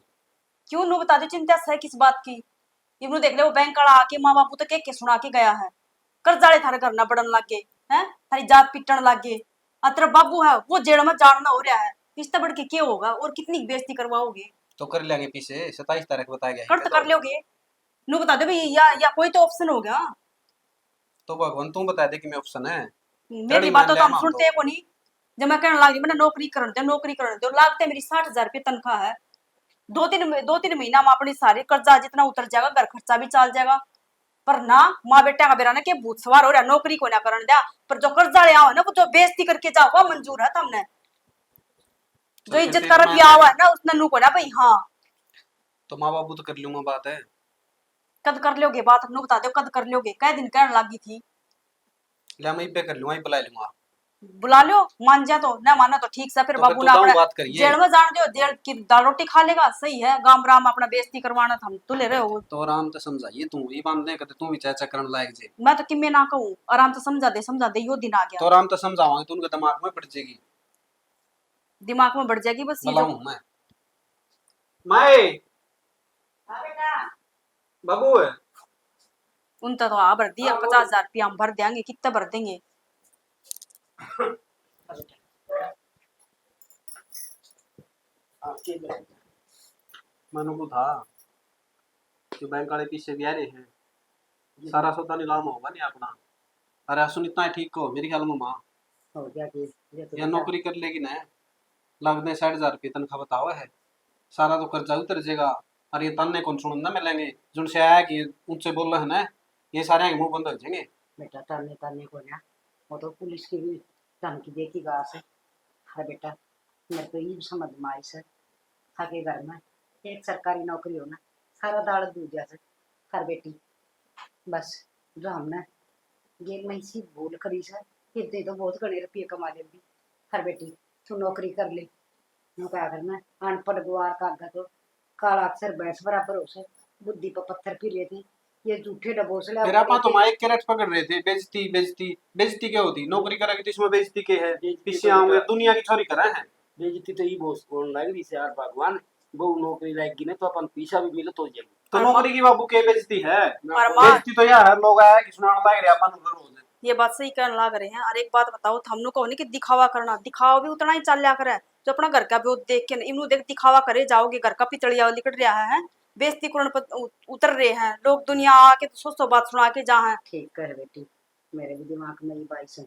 क्यों, नू बता दो, चिंता सै किस बात की? इबनू देख ले, वो बैंक वाला आके माँ बापू तो के के सुना के गया है, कर्जा वाले थारे घर ना बढ़न लग गए हैं, थारी जात पिटन लग गए। आ तेरा बाबू है, वो जेल में जान ना हो रहा है, इससे बढ़ के क्या होगा? और कितनी बेइज्जती करवाओगे? तो कर लेंगे पीछे, सताईस तारीख बताया गया है, कर तो कर लोगे। नू बता दो भाई, या, या कोई तो ऑप्शन हो गया। तो भगवान, तू बता दे कि मैं ऑप्शन है। मेरी बात तो तुम सुनते को नहीं। जब मैं कहने लग गई, मैंने नौकरी करन दे, नौकरी करन दे, लागते मेरी साठ हजार रुपये तनख्वाह है। दो तीन, दो तीन महीना में अपनी सारी कर्जा जितना उतर जाएगा, घर खर्चा भी चल जाएगा। पर ना, माँ बेटा का बेरा ना के भूत सवार हो रहा, नौकरी को ना करन दिया। पर जो कर्जा ले आओ ना, वो जो बेइज्जती करके जाओ, वो मंजूर है तुमने। जो तो इज्जत फिर का मैं रुपया आवा है ना, उसने नू को ना भाई, हाँ। तो माँ बाबू तो कर लूंगा बात है। कद कर लोगे बात, नू बता दो, कद कर लोगे? कै दिन कहने लागी थी। ले, मैं इब्बे कर लूंगा, इब्बे बुला लूंगा। बुला लो, मान जा तो, ना माना तो ठीक सा, फिर तो बाबू फिर ना तू अपना बात करिए। जेल में जान दो, जेल की दाल रोटी खा लेगा, सही है, गाम राम अपना बेइज्जती करवाना था, हम तो ले रहे हो। तो आराम से समझाइए तू, ये बात नहीं कहते तू भी चाचा करन लायक जे। मैं तो किम्मे ना कहूँ, आराम से समझा दे, समझा दे, यो दिन आ गया। तो आराम से समझावांगे, तू उनके दिमाग में बैठ जाएगी। दिमाग में बैठ जाएगी बस ये जो। बुलाऊं मैं? माए। हाँ बेटा। बाबू है। उनका तो हाँ भर दिया, हाँ, वो पचास हजार रुपया हम भर देंगे, कितना भर देंगे? हाँ, ठीक है। मनु को था कि बैंक वाले पीछे भी आ रहे हैं, जी। सारा सौदा नीलाम होगा नहीं अपना। अरे सुन, इतना ही ठीक को मेरे ख्याल में माँ। हो गया कि ये तो या बेटा नौकरी कर लेगी ना, लगते साठ हजार रुपये तनख्वाह बताओ है, सारा तो कर्जा उतर जाएगा। और ये ताने कौन सुनन ना मिलेंगे, जुन से आया कि ऊंचे बोल रहे हैं ना, ये सारे आगे मुंह बंद हो जाएंगे। बेटा ताने, ताने को ना, वो तो पुलिस की भी धमकी देती गा से। हाँ बेटा, मेरे तो ये समझ में आई से, थाके घर में एक सरकारी नौकरी हो ना, सारा दाल दूजा से। हर बेटी, बस, जो हमने गेम में इसी भूल करी से, फिर तो ये तो बहुत घणे रुपये कमा लेंदी। हर बेटी, तू नौकरी कर ले। यूं कहा करना, अनपढ़ गवार का आगे तो काला अक्षर भैंस बराबर हो से, बुद्धि पर पत्थर फिर लेते। ये झूठे डबोसले फिर आपा तो माइक के रट पकड़ रहे थे, बेइज्जती, बेइज्जती, बेइज्जती क्या होती? नौकरी करेगी तो इसमें बेइज्जती के है? बेइज्जती पीछे तो आओगे, बेटा दुनिया की छोरी करा है। बेइज्जती तो ये बहुत होने लग रही से यार भगवान, बहू नौकरी लाग गई ना तो अपन पैसा भी मिले तो जाए। तो और नौकरी माँ की बाबू के बेइज्जती है? ना और कोई माँ बेइज्जती तो यह है, लोग आया कि सुनाने लग रहे अपन रोज। ये बात सही कहने लग रहे हैं। और एक बात बताओ, थमनू कहो नहीं कि दिखावा करना, दिखावा भी उतना ही चल लिया करे जो अपना घर का भी देख के। इमनू देख, दिखावा करे जाओगे, घर का पितलिया लिकट रहा है, बेइज्जती करण पर उ-, उतर रहे हैं लोग, दुनिया आके तो सौ सौ बात सुना के जा है। ठीक कह बेटी, मेरे भी दिमाग में ये बाई से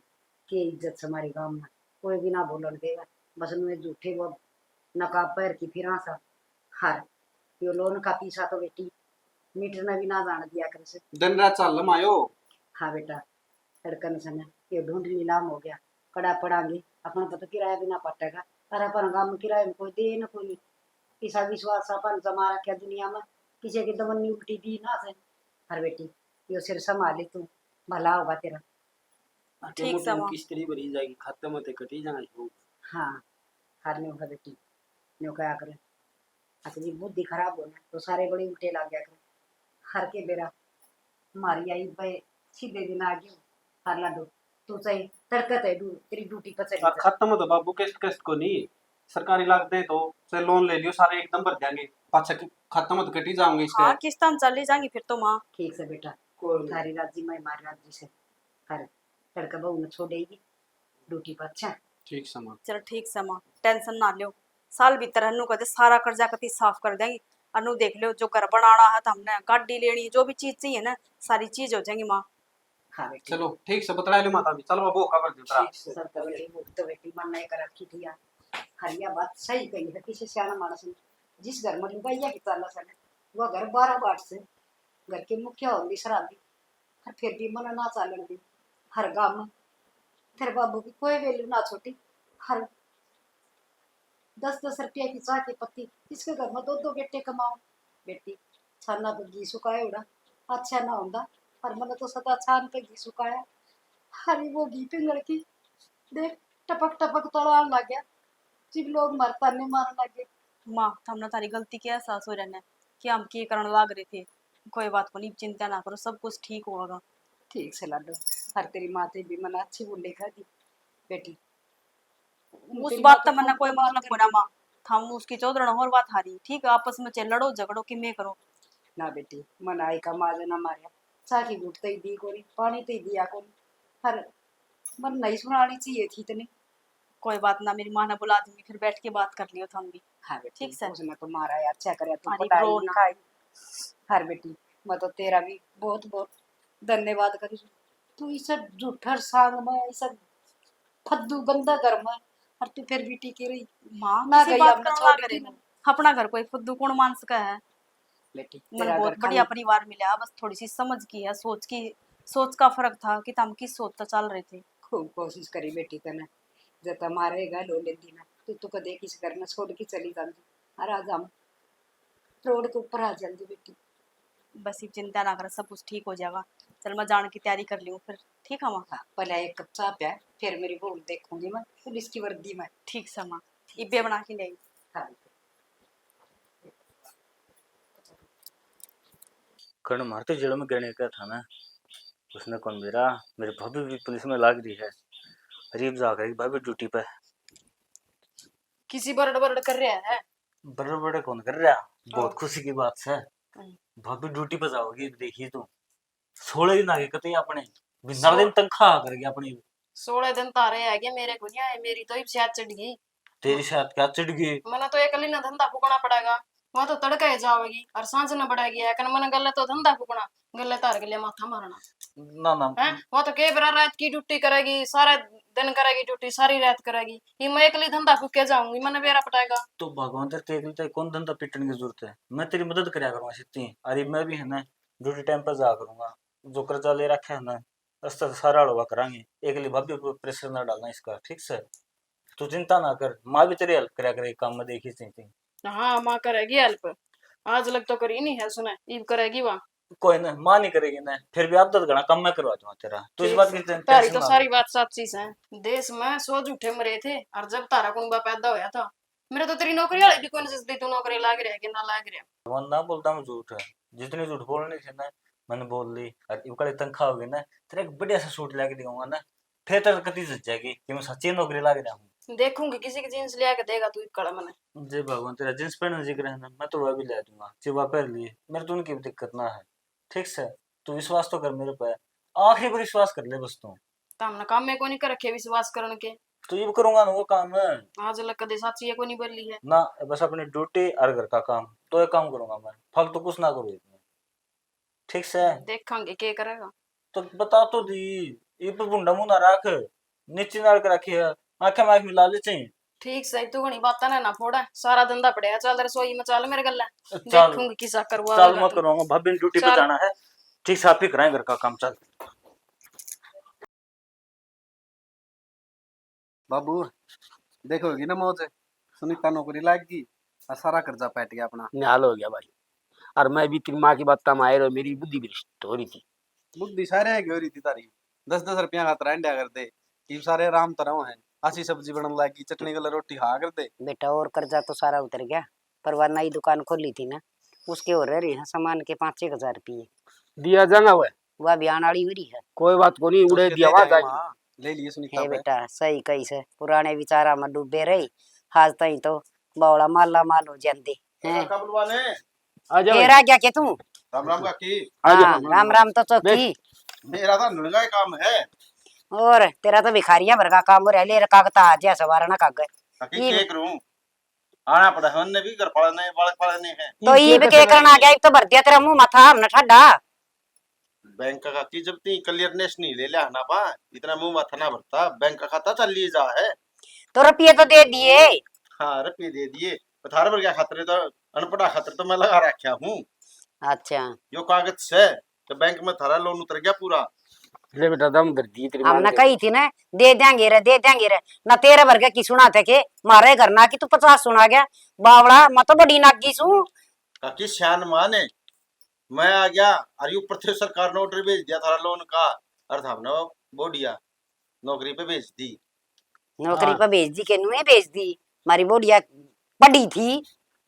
के इज्जत से हमारे गांव में कोई भी ना बोलन देगा। बस नुए झूठे वो नकाब पहर की फिरा सा। हर यो लोन का पीसा तो बेटी मीटर ने भी ना जान दिया कर से। दिन रात चाल मायो। हाँ बेटा, तड़कन से ना ये ढूंढ नीलाम हो गया। कड़ा पड़ांगे, अपन तो, तो किराया भी ना पटेगा। अरे अपन गांव में किराए में कोई दे ना कोई। ऐसा विश्वास अपन जमा रखा दुनिया में, किसी की दमन नहीं उल्टी दी ना से। हर बेटी, यो सिर संभाल ले तू, भला होगा तेरा। ठीक मोटी से माँ। किस्त नहीं भरी जाएगी, खाते में ते कटी जाएंगे। हाँ, हर ने होगा बेटी, न्यू कहा करे। अच्छा जी, बुद्धि खराब हो ना, तो सारे बड़े उल्टे लाग गया करे। हर के बेरा मारी आई बे, सीधे दिन आ गयो। हर लाडो, तू चाहे तड़के ते डू-, तेरी ड्यूटी पर चली आ, जा। खत्म तो बाबू किस्त, किस्त को नहीं, सरकारी लाग दे तो से लोन ले लियो, सारे एकदम भर देंगे, पाछे ख-, खत्म तो कटी जाओगे इसके। हाँ, किस्तां चली जाएंगी फिर तो माँ। ठीक से बेटा, कोई नहीं। थारी राजी, मैं मारी राजी से। हर तड़के बहू ने छोड़ेगी ड्यूटी पर। अच्छा। ठीक से माँ। चल ठीक से माँ, टेंशन ना लियो, साल भीतर हन्नू कहते सारा कर्जा कती साफ कर देंगे। अनु देख लियो, जो घर बनाना है तो हमने गाड़ी लेनी, जो भी चीज चाहिए ना, सारी चीज हो जाएंगी माँ। हाँ बेटी। चलो ठीक से बतला लो माता भी। चलो वो खबर दे उतरा। ठीक से। सब तो बेटी, वो तो बेटी मन नहीं कर रखी थी यार। हरिया बात सही कही है किसी सियाना मानस ने। जिस घर में लुगाइया की चाला से, वो घर बारह बाट से, घर के मुखिया होंदी शराबी। पर फिर भी मना ना चालन दी। हर गाम में तेरे बाबू की कोई वैल्यू ना छोटी। हर दस दस रुपया की चाह की पत्ती, इसके घर में दो दो बेटे कमाओ। बेटी, छाना पे घी सुखाए उड़ा अच्छा ना होंदा, पर मैंने तो सदा छान पे घी सुखाया। हरी वो घी पिघल की देख, टपक टपक तोड़ान लग गया। जिब लोग मरता नहीं मारन लगे। माँ, हमने थारी गलती के एहसास हो रहना कि हम के करण लाग रहे थे। कोई बात को नहीं, चिंता ना करो, सब कुछ ठीक होगा। ठीक से लाडो, हर तेरी माँ ते भी मना अच्छी बोले कर दी बेटी। उस तेरी बात माँ तो तो मन्ने कोई कोई बात मतलब कर कोना दी। माँ, थाम उसकी चौधरण और बात हारी, ठीक है, आपस में चे लड़ो झगड़ो कि मैं करो। ना बेटी, मन आई का माँ ना मारया, चाह की घूट तई दी कोनी, पानी तई दिया कोनी, हर मन नहीं सुनानी चाहिए थी तने। कोई बात ना, मेरी माँ ने बुला दूंगी, फिर बैठ के बात कर लियो थाम भी। हाँ बेटी, ठीक से। उसने तो मारा यार, अच्छा करे तू अरे पटाई रो ना। खाई। हर बेटी, मैं तो तेरा भी बहुत बहुत धन्यवाद करी। तू इस झूठर सांग में, इस फद्दू गंदा घर में, और तू फिर भी टिकी रही। माँ, ना किसी गई बात अपना का छोड़ ना के करे। अपना घर कोई फद्दू कौन मान सका है? बेटी, मन तेरा बहुत घर बढ़िया खाली। परिवार मिला, बस थोड़ी सी समझ की है, सोच की, सोच का फर्क था कि हम किस सोच से चल रहे थे। खूब कोशिश करी बेटी तने, जब हमारे घर लो लेती ना, तो तू कदे किस घर में छोड़ के चली जाती। और आज हम रोड के ऊपर आ जाती बेटी। बस इब चिंता ना कर, सब कुछ ठीक हो जाएगा। चल, मैं जान की तैयारी कर लूँ फिर, ठीक है माँ? हाँ, पहले एक कप चाह प्या, फिर मेरी बहू देखूंगी मैं पुलिस की वर्दी में। ठीक से माँ, इब्बे बना के ले आई। हाँ। कण मारते जेल में गणे का था ना, उसने कौन मेरा, मेरी भाभी भी पुलिस में लाग रही है। अरीब जा करेगी भाभी ड्यूटी पे। किसी बरड़ बरड़ कर रहा है? बरड़ बरड़ कौन कर रहा? बहुत हाँ। खुशी की बात है। हम्म। भाभी ड्यूटी पे जाओगी, देखिए तू। सोलह दिन आगे कतई अपने, बिना सो- दिन तनख्वाह आ करके अपनी। सोलह दिन तारे आ गए, मेरे को नहीं आए, मेरी तो इब शायद चढ़ गई। तेरी शायद क्या चढ़ गई? मने तो एकली ना धंधा फूकना पड़ेगा, वहाँ तो तड़के ही जावेगी और सांझ न बढ़ेगी, है कन मने गले तो धंधा फूकना, गले तार के लिए माथा मारना। ना, ना। हैं? वहाँ तो के बेरा रात की ड्यूटी करेगी, सारा दिन करेगी ड्यूटी, सारी रात करेगी, ये मैं एकली धंधा फूके जाऊंगी, मने बेरा पटाएगा। तो भगवान तेरे ते एकली ते कौन धंधा पिटने की जरूरत है, मैं तेरी मदद करया करूंगा सित्ती। अरे मैं भी है ना ड्यूटी टाइम पर जा करूंगा, जो कर्जा ले रखे है ना, रास्ता तो सारा हलवा करांगे, एकली भाभी पर प्रेशर ना डालना इसका, ठीक से? तू चिंता ना कर, माँ भी तेरी हेल्प करया करे काम में, देखी सही। हाँ, माँ करेगी हेल्प, आज लग तो करी नहीं है उसने, इब करेगी वहाँ। कोई ना, माँ नहीं करेगी ना, फिर भी आदत घना कम मैं करवा दूंगा तेरा, तू इस ठीक बात से। की टेंशन तारी तो ना सारी ले। बात साची से। देश में सौ झूठे मरे थे, और जब तारा कुंबा पैदा होया था, मेरे तो तेरी नौकरी वाले भी कोई जल्दी तू नौकरी लाग रहा है कि ना लाग रहा। भगवान ना बोलता हूँ झूठ, जितनी झूठ बोलनी थी ना, मैंने बोल ली। और इब कल तनख्वाह होगी ना, तेरे एक बढ़िया सा सूट लेके दिखाऊंगा ना, फिर तेरे कती जच जाएगी कि मैं सच्ची नौकरी लाग रहा हूँ। देखूंगी किसी की जींस लिया के देगा तू इब कल मने। जय भगवान, तेरा जींस पहनने जिक्र है ना, मैं तो वह भी ले दूंगा, चिवा पहन लिए, मेरे तो उनकी भी दिक्कत ना है। ठीक से, तू विश्वास तो कर मेरे पे, आखिरी बार विश्वास कर ले बस तू। तो हमने काम में को नहीं कर रखे विश्वास करण के। तो ये करूंगा ना वो काम। आज लग कदे साची है को नहीं बोली है ना, बस अपनी ड्यूटी और घर का काम, तो ये काम करूंगा मैं, फालतू कुछ ना करूँ इसमें। ठीक से? देखांगे के करेगा। तो बता तो दी, ये पे भुंडा मुंह ना रख, नीचे नाल के रखी है, आंखें में आंख मिला ले चाहिए। ठीक से, तू घणी बातां ना, ना फोड़ा, सारा धंधा पड़या, चल रसोई में चल मेरे गल्ला। चल। देखूंगी किसा करवा चल, मैं करूंगा, भाभी ने ड्यूटी पे चल। जाना है। ठीक से, आप ही कराएं घर का काम, चल। बाबू, देखोगी ना मौज, सुनीता नौकरी लाग गई, और सारा कर्जा पैट गया अपना। निहाल हो गया भाई। और मैं भी तेरी माँ की बात में आए रहो, मेरी बुद्धि भ्रष्ट हो रही थी। बुद्धि सारे की हो रही थी तारी, दस दस रुपया खातर अंड्या कर दे, इब सारे आराम तरह है, आसी सब्जी बनन लाग गई, चटनी गले रोटी खा कर दे। बेटा, और कर्जा तो सारा उतर गया, पर वह नई दुकान खोली थी ना, उसके और रह रही है सामान के पाँच एक हजार रुपये। दिया जाना वह। वह भी आने वाली हो रही है। कोई बात को नहीं, तो उड़े उसके दिया दे वहाँ जाएंगे जाके। माँ, ले लिए सुनीता हे पे। बेटा, सही कही से, पुराने विचारा में डूबे रहे, आज ताई तो बावला माला माल हो जाते हैं। काका बुलवाने। आ जाओ। फिर आ गया के तू? राम राम काकी। आ जाओ, हाँ, राम राम। राम राम तो चौकी। देख। मेरा तो नलगा ही काम है। और तेरा तो भिखारियां भर का काम हो रहा है, ले रखा था आज ऐसा वारणा कागज। काकी, ये क्या करूं? आना पड़ा है, उनने भी घर पालने, बालक पालने हैं। तो ये ईब के करना आ गया, ईब तो भर दिया तेरा मुंह माथा हमने ठंडा। बैंक का काकी जब ती क्लियरनेस नहीं ले लिया ना बा, इतना मुंह माथा ना भरता, बैंक का खाता चल लिए जा है। तो रुपये तो दे दिए। हाँ, रुपये दे दिए। पथार भर गया खातर तो, अनपढ़ा खातर तो मैं लगा रखा हूँ। अच्छा। यो कागज से, तो बैंक में थारा लोन उतर गया पूरा। ले बेटा, दम धर दी तेरी माँ ने। हमने कही थी ना, दे देंगे रे, दे देंगे रे। ना तेरे भर के की सुना थे के, मारे घर ना की तू पचास सुना गया। बावड़ा, मैं तो बड़ी नागी सूं। काकी, सियान माँ ने, मैं आ गया, अरे ऊपर थे सरकार ने ऑर्डर भेज दिया थारा लोन का, और थामने वो बोडिया नौकरी पे भेज दी। नौकरी हाँ। पे भेज दी के नुए भेज दी, मारी बोडिया पड़ी थी।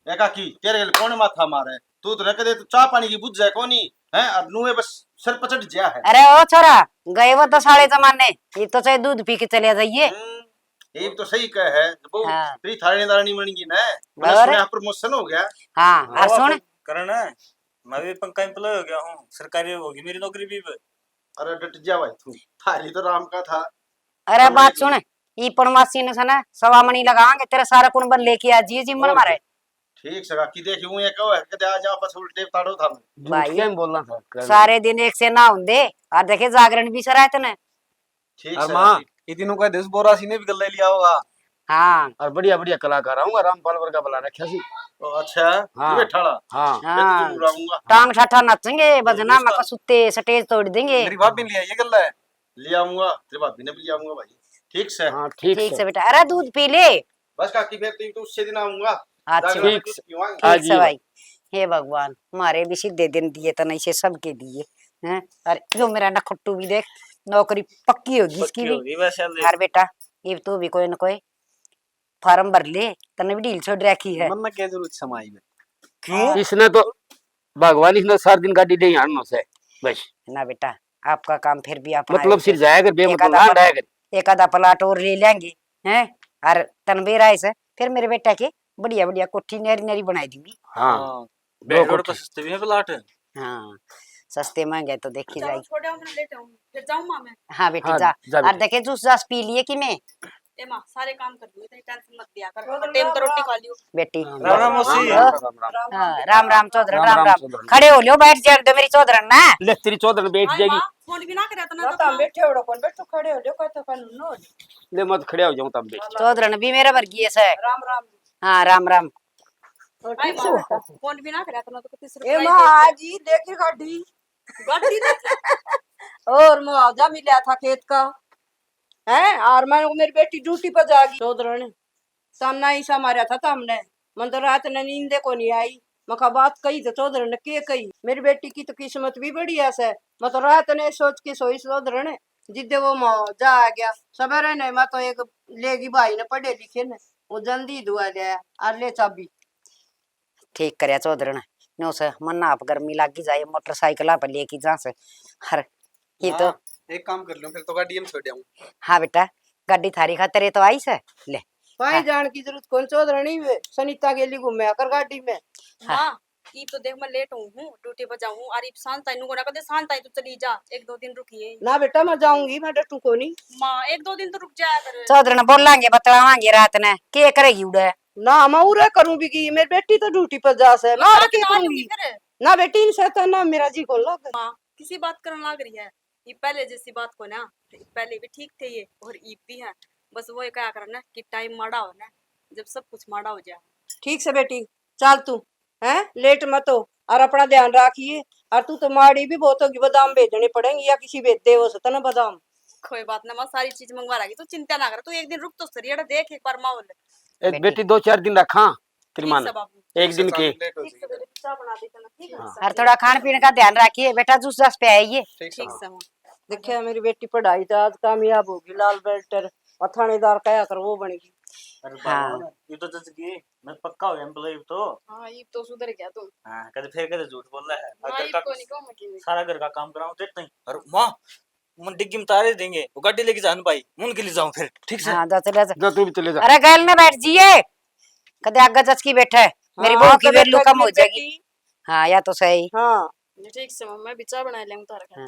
ए काकी, तेरे लिए कौन माथा मारे? तू तो न कदे तो चाह पानी की बुझ जाए कोनी, हैं? और नुए बस सिर पर चढ़ गया है। अरे ओ छोरा, गए वो तो साले जमाने, ये तो चाहे दूध पी के चले जाइए। हम्म, ये तो सही कहे है, वो हाँ। तेरी थारी दारनी बन गई ना, और मैंने सुना प्रमोशन हो गया। हाँ, और और सुन। करण, मैं भी पंखा एम्प्लॉय हो गया हूँ, सरकारी होगी मेरी नौकरी भी। अरे डट जा भाई तू, थारी तो राम का था। अरे बात सुन, ई पणमासी ने सने सवा मणी लगावांगे, तेरे सारे कुण बन लेके आ जी जिमण मारे। ठीक से काकी, देखी हूँ ये कहो है, कदे आ जा बस उल्टे ताड़ो था। झूठ भाई, क्यों बोलना था? कर सारे दिन एक से ना होंदे, और देखे जागरण भी सराय तने। ठीक और से माँ, काकी। इतनों का दस बोरा सी ने भी गल्ले लिया होगा। हाँ। और बढ़िया बढ़िया कलाकार आऊंगा, रामपाल वर्गा बुला रखा सी। ओ, अच्छा, हाँ। ये बैठाला। हाँ। फिर तो हाँ। जरूर आऊंगा। टांग ठाठा नाचेंगे, बजना बिल्कुल। मका सुत्ते स्टेज तोड़ देंगे। मेरी भाभी ने लिया ये गल्ला है। ले आऊंगा, तेरे भाभी ने भी ले आऊंगा भाई। ठीक से। हाँ, ठीक ठीक से। से बेटा। अरे दूध पी ले। बस काकी, फिर तो, तो उससे दिन आऊंगा। अच्छा। जागरण में ठीक दूध से। पीवाएंगे। हाँ ठीक जी। से भाई। हे भगवान, मारे भी सीधे दिन दिए, तने इसे सबके दिए। हैं? और यो मेरा नखट्टू भी देख, नौकरी पक्की होगी इसकी पक्की भी। होगी बस, यार देख। यार बेटा, ये तो भी कोई ना कोई फार्म भर ले, तने भी ढील छोड़ रखी है। मन ना क्या जरूरत समाई में। क्यों? इसने तो भगवान इसने सारा दिन गाड़ी दे ही आनो से, बस। ना बेटा, आपका काम फिर भी आप मतलब आए सिर थे। जाया कर, बेमतलब एक आधा ना पल-, आया कर। एक आधा प्लाट और ले लेंगे, हैं? और तनबेर आए से, फिर मेरे बेटा के बढ़िया बढ़िया कोठी नरी नरी बनाई दूंगी। हाँ। हाँ। दो बेंगलोर तो कोठी। सस्ते भी हैं प्लाट। हाँ, सस्ते महंगे तो देखी जाए। छोड़े, मैं लेट आऊँ, फिर जाऊँ माँ मैं। हाँ बेटी, हाँ, जा। जा और बेटी। देखे जूस जास पी लिए कि मैं। ए माँ, सारे काम कर दूँ, इतनी टेंशन मत लिया कर। टाइम तो रोटी खा लियो। बेटी। राम राम मौसी। राम राम, राम राम। हाँ, राम राम चौधरन, राम राम राम। चौधरन। खड़े हो लियो, बैठ जान दो मेरी चौधरन ना। ले तेरी चौधरन बैठ जाएगी। फोन भी ना करे इतना तो। बैठे हो, कौन बैठो, खड़े हो लियो, कहते कानून हो। ले मत खड़े हो जाऊं तब बैठ। चौधरन भी मेरे वर्गीय से। राम राम। हाँ, राम राम। और आई ठीक माँ, हो? फोन भी ना करे इतना तो। ए माँ, आज ही देखी गाड़ी। गाड़ी देखी? और मुआवजा मिला था खेत का, हैं? और मैं, मेरी बेटी ड्यूटी पर जागी। चौधरन, ताना ऐसा मारा था तो हमने, मन तो रात ने नींद को नहीं आई। मका बात कही तो चौधरन ने के कही, मेरी बेटी की तो किस्मत भी बढ़िया से। मैं तो रात ने सोच के सोई चौधरन, जिद्दे वो मुआवजा आ गया, सवेरे ने मैं तो एक लेगी भाई ने पढ़े लिखे ने, वो जल्दी दुआ ले आया। और ले चाबी। ठीक करया चौधरन, न्यू से मन्ना आप गर्मी लागी जाए, मोटरसाइकिल पे लेके जा से। हर ये तो माँ, एक काम कर लो, फिर तो गाड़ी हम छोड़ आऊं। हाँ बेटा, गाड़ी थारी खातर ये तो आई से। ले। पाई हाँ। जान की जरूरत कौन चौधरनी वे, सनीता गेली घूमे आकर गाड़ी में। हाँ। माँ, इब तो देख मैं लेट हूँ, हूँ, ड्यूटी पर जाऊँ, और इब शांत आई नु कोना कदे शांत आई तू चली जा, एक दो दिन रुकिए। ना बेटा, मैं जाऊंगी, मैं डटू कोनी। माँ, एक दो दिन तो रुक जाया कर। चौधरन बोलांगे, बतलावांगे रात ने, के करेगी उड़े? ना, मैं उरे करूँ भी की, मेरी बेटी तो ड्यूटी पर जा से, मैं उरे के करूँगी? ना बेटी, इनसे तो ना मेरा जी को लग। माँ, किसी बात करन लाग रही है? ये पहले जैसी बात को ना, पहले भी ठीक थे ये और इब भी है। बस वो क्या करना कि टाइम माड़ा हो ना, जब सब कुछ माड़ा हो जाए। ठीक से बेटी, चल तू, हैं, लेट मत हो और अपना ध्यान रखिए। और तू तो माड़ी भी बहुत होगी, बादाम भेजने पड़ेंगे या किसी भेज दे वो से तने बादाम। कोई बात ना माँ, सारी चीज मंगवा लागी, तू चिंता ना कर। तू एक दिन रुक तो सही, अरे देख एक बार माहौल। ए, बेटी। बेटी, दो चार दिन रखा तेरी माँ ने। एक दिन के। ठीक से बेटी, चाय बना देते ना, ठीक है? हाँ। और थोड़ा खान पीने का ध्यान रखिए बेटा, जूस जास पे आइए। ठीक से माँ। देखिए मेरी बेटी पढ़ाई तो आज कामयाब होगी, लाल बेल्टर और थानेदार कहा कर वो बनेगी। अरे हाँ। बाबा, ये तो जज गए, मैं पक्का हो गया एम्प्लॉय तो। हाँ, ये तो सुधर गया तू। हाँ, कदे फिर कदे झूठ बोल रहा है। हाँ, घर ये का को नहीं कहूँ मैं कि नहीं। सारा घर का काम कराऊं तेरे ताई। अरे माँ, मन डिग्गी में तारे देंगे, वो गाड़ी लेके जान भाई, उनके लिए जाऊं फिर, ठीक से? हाँ, जा चले जा। जा, तू भी चले जा। अरे गैल में बैठ जिए, कदे आगे जचकी बैठे, मेरी हाँ, बहू की चले वैल्यू जा, कम हो मेरी जाएगी। बेटी। हाँ, या तो सही। हाँ। ठीक से, मैं भी चाय बना लेंगे तारे। हाँ।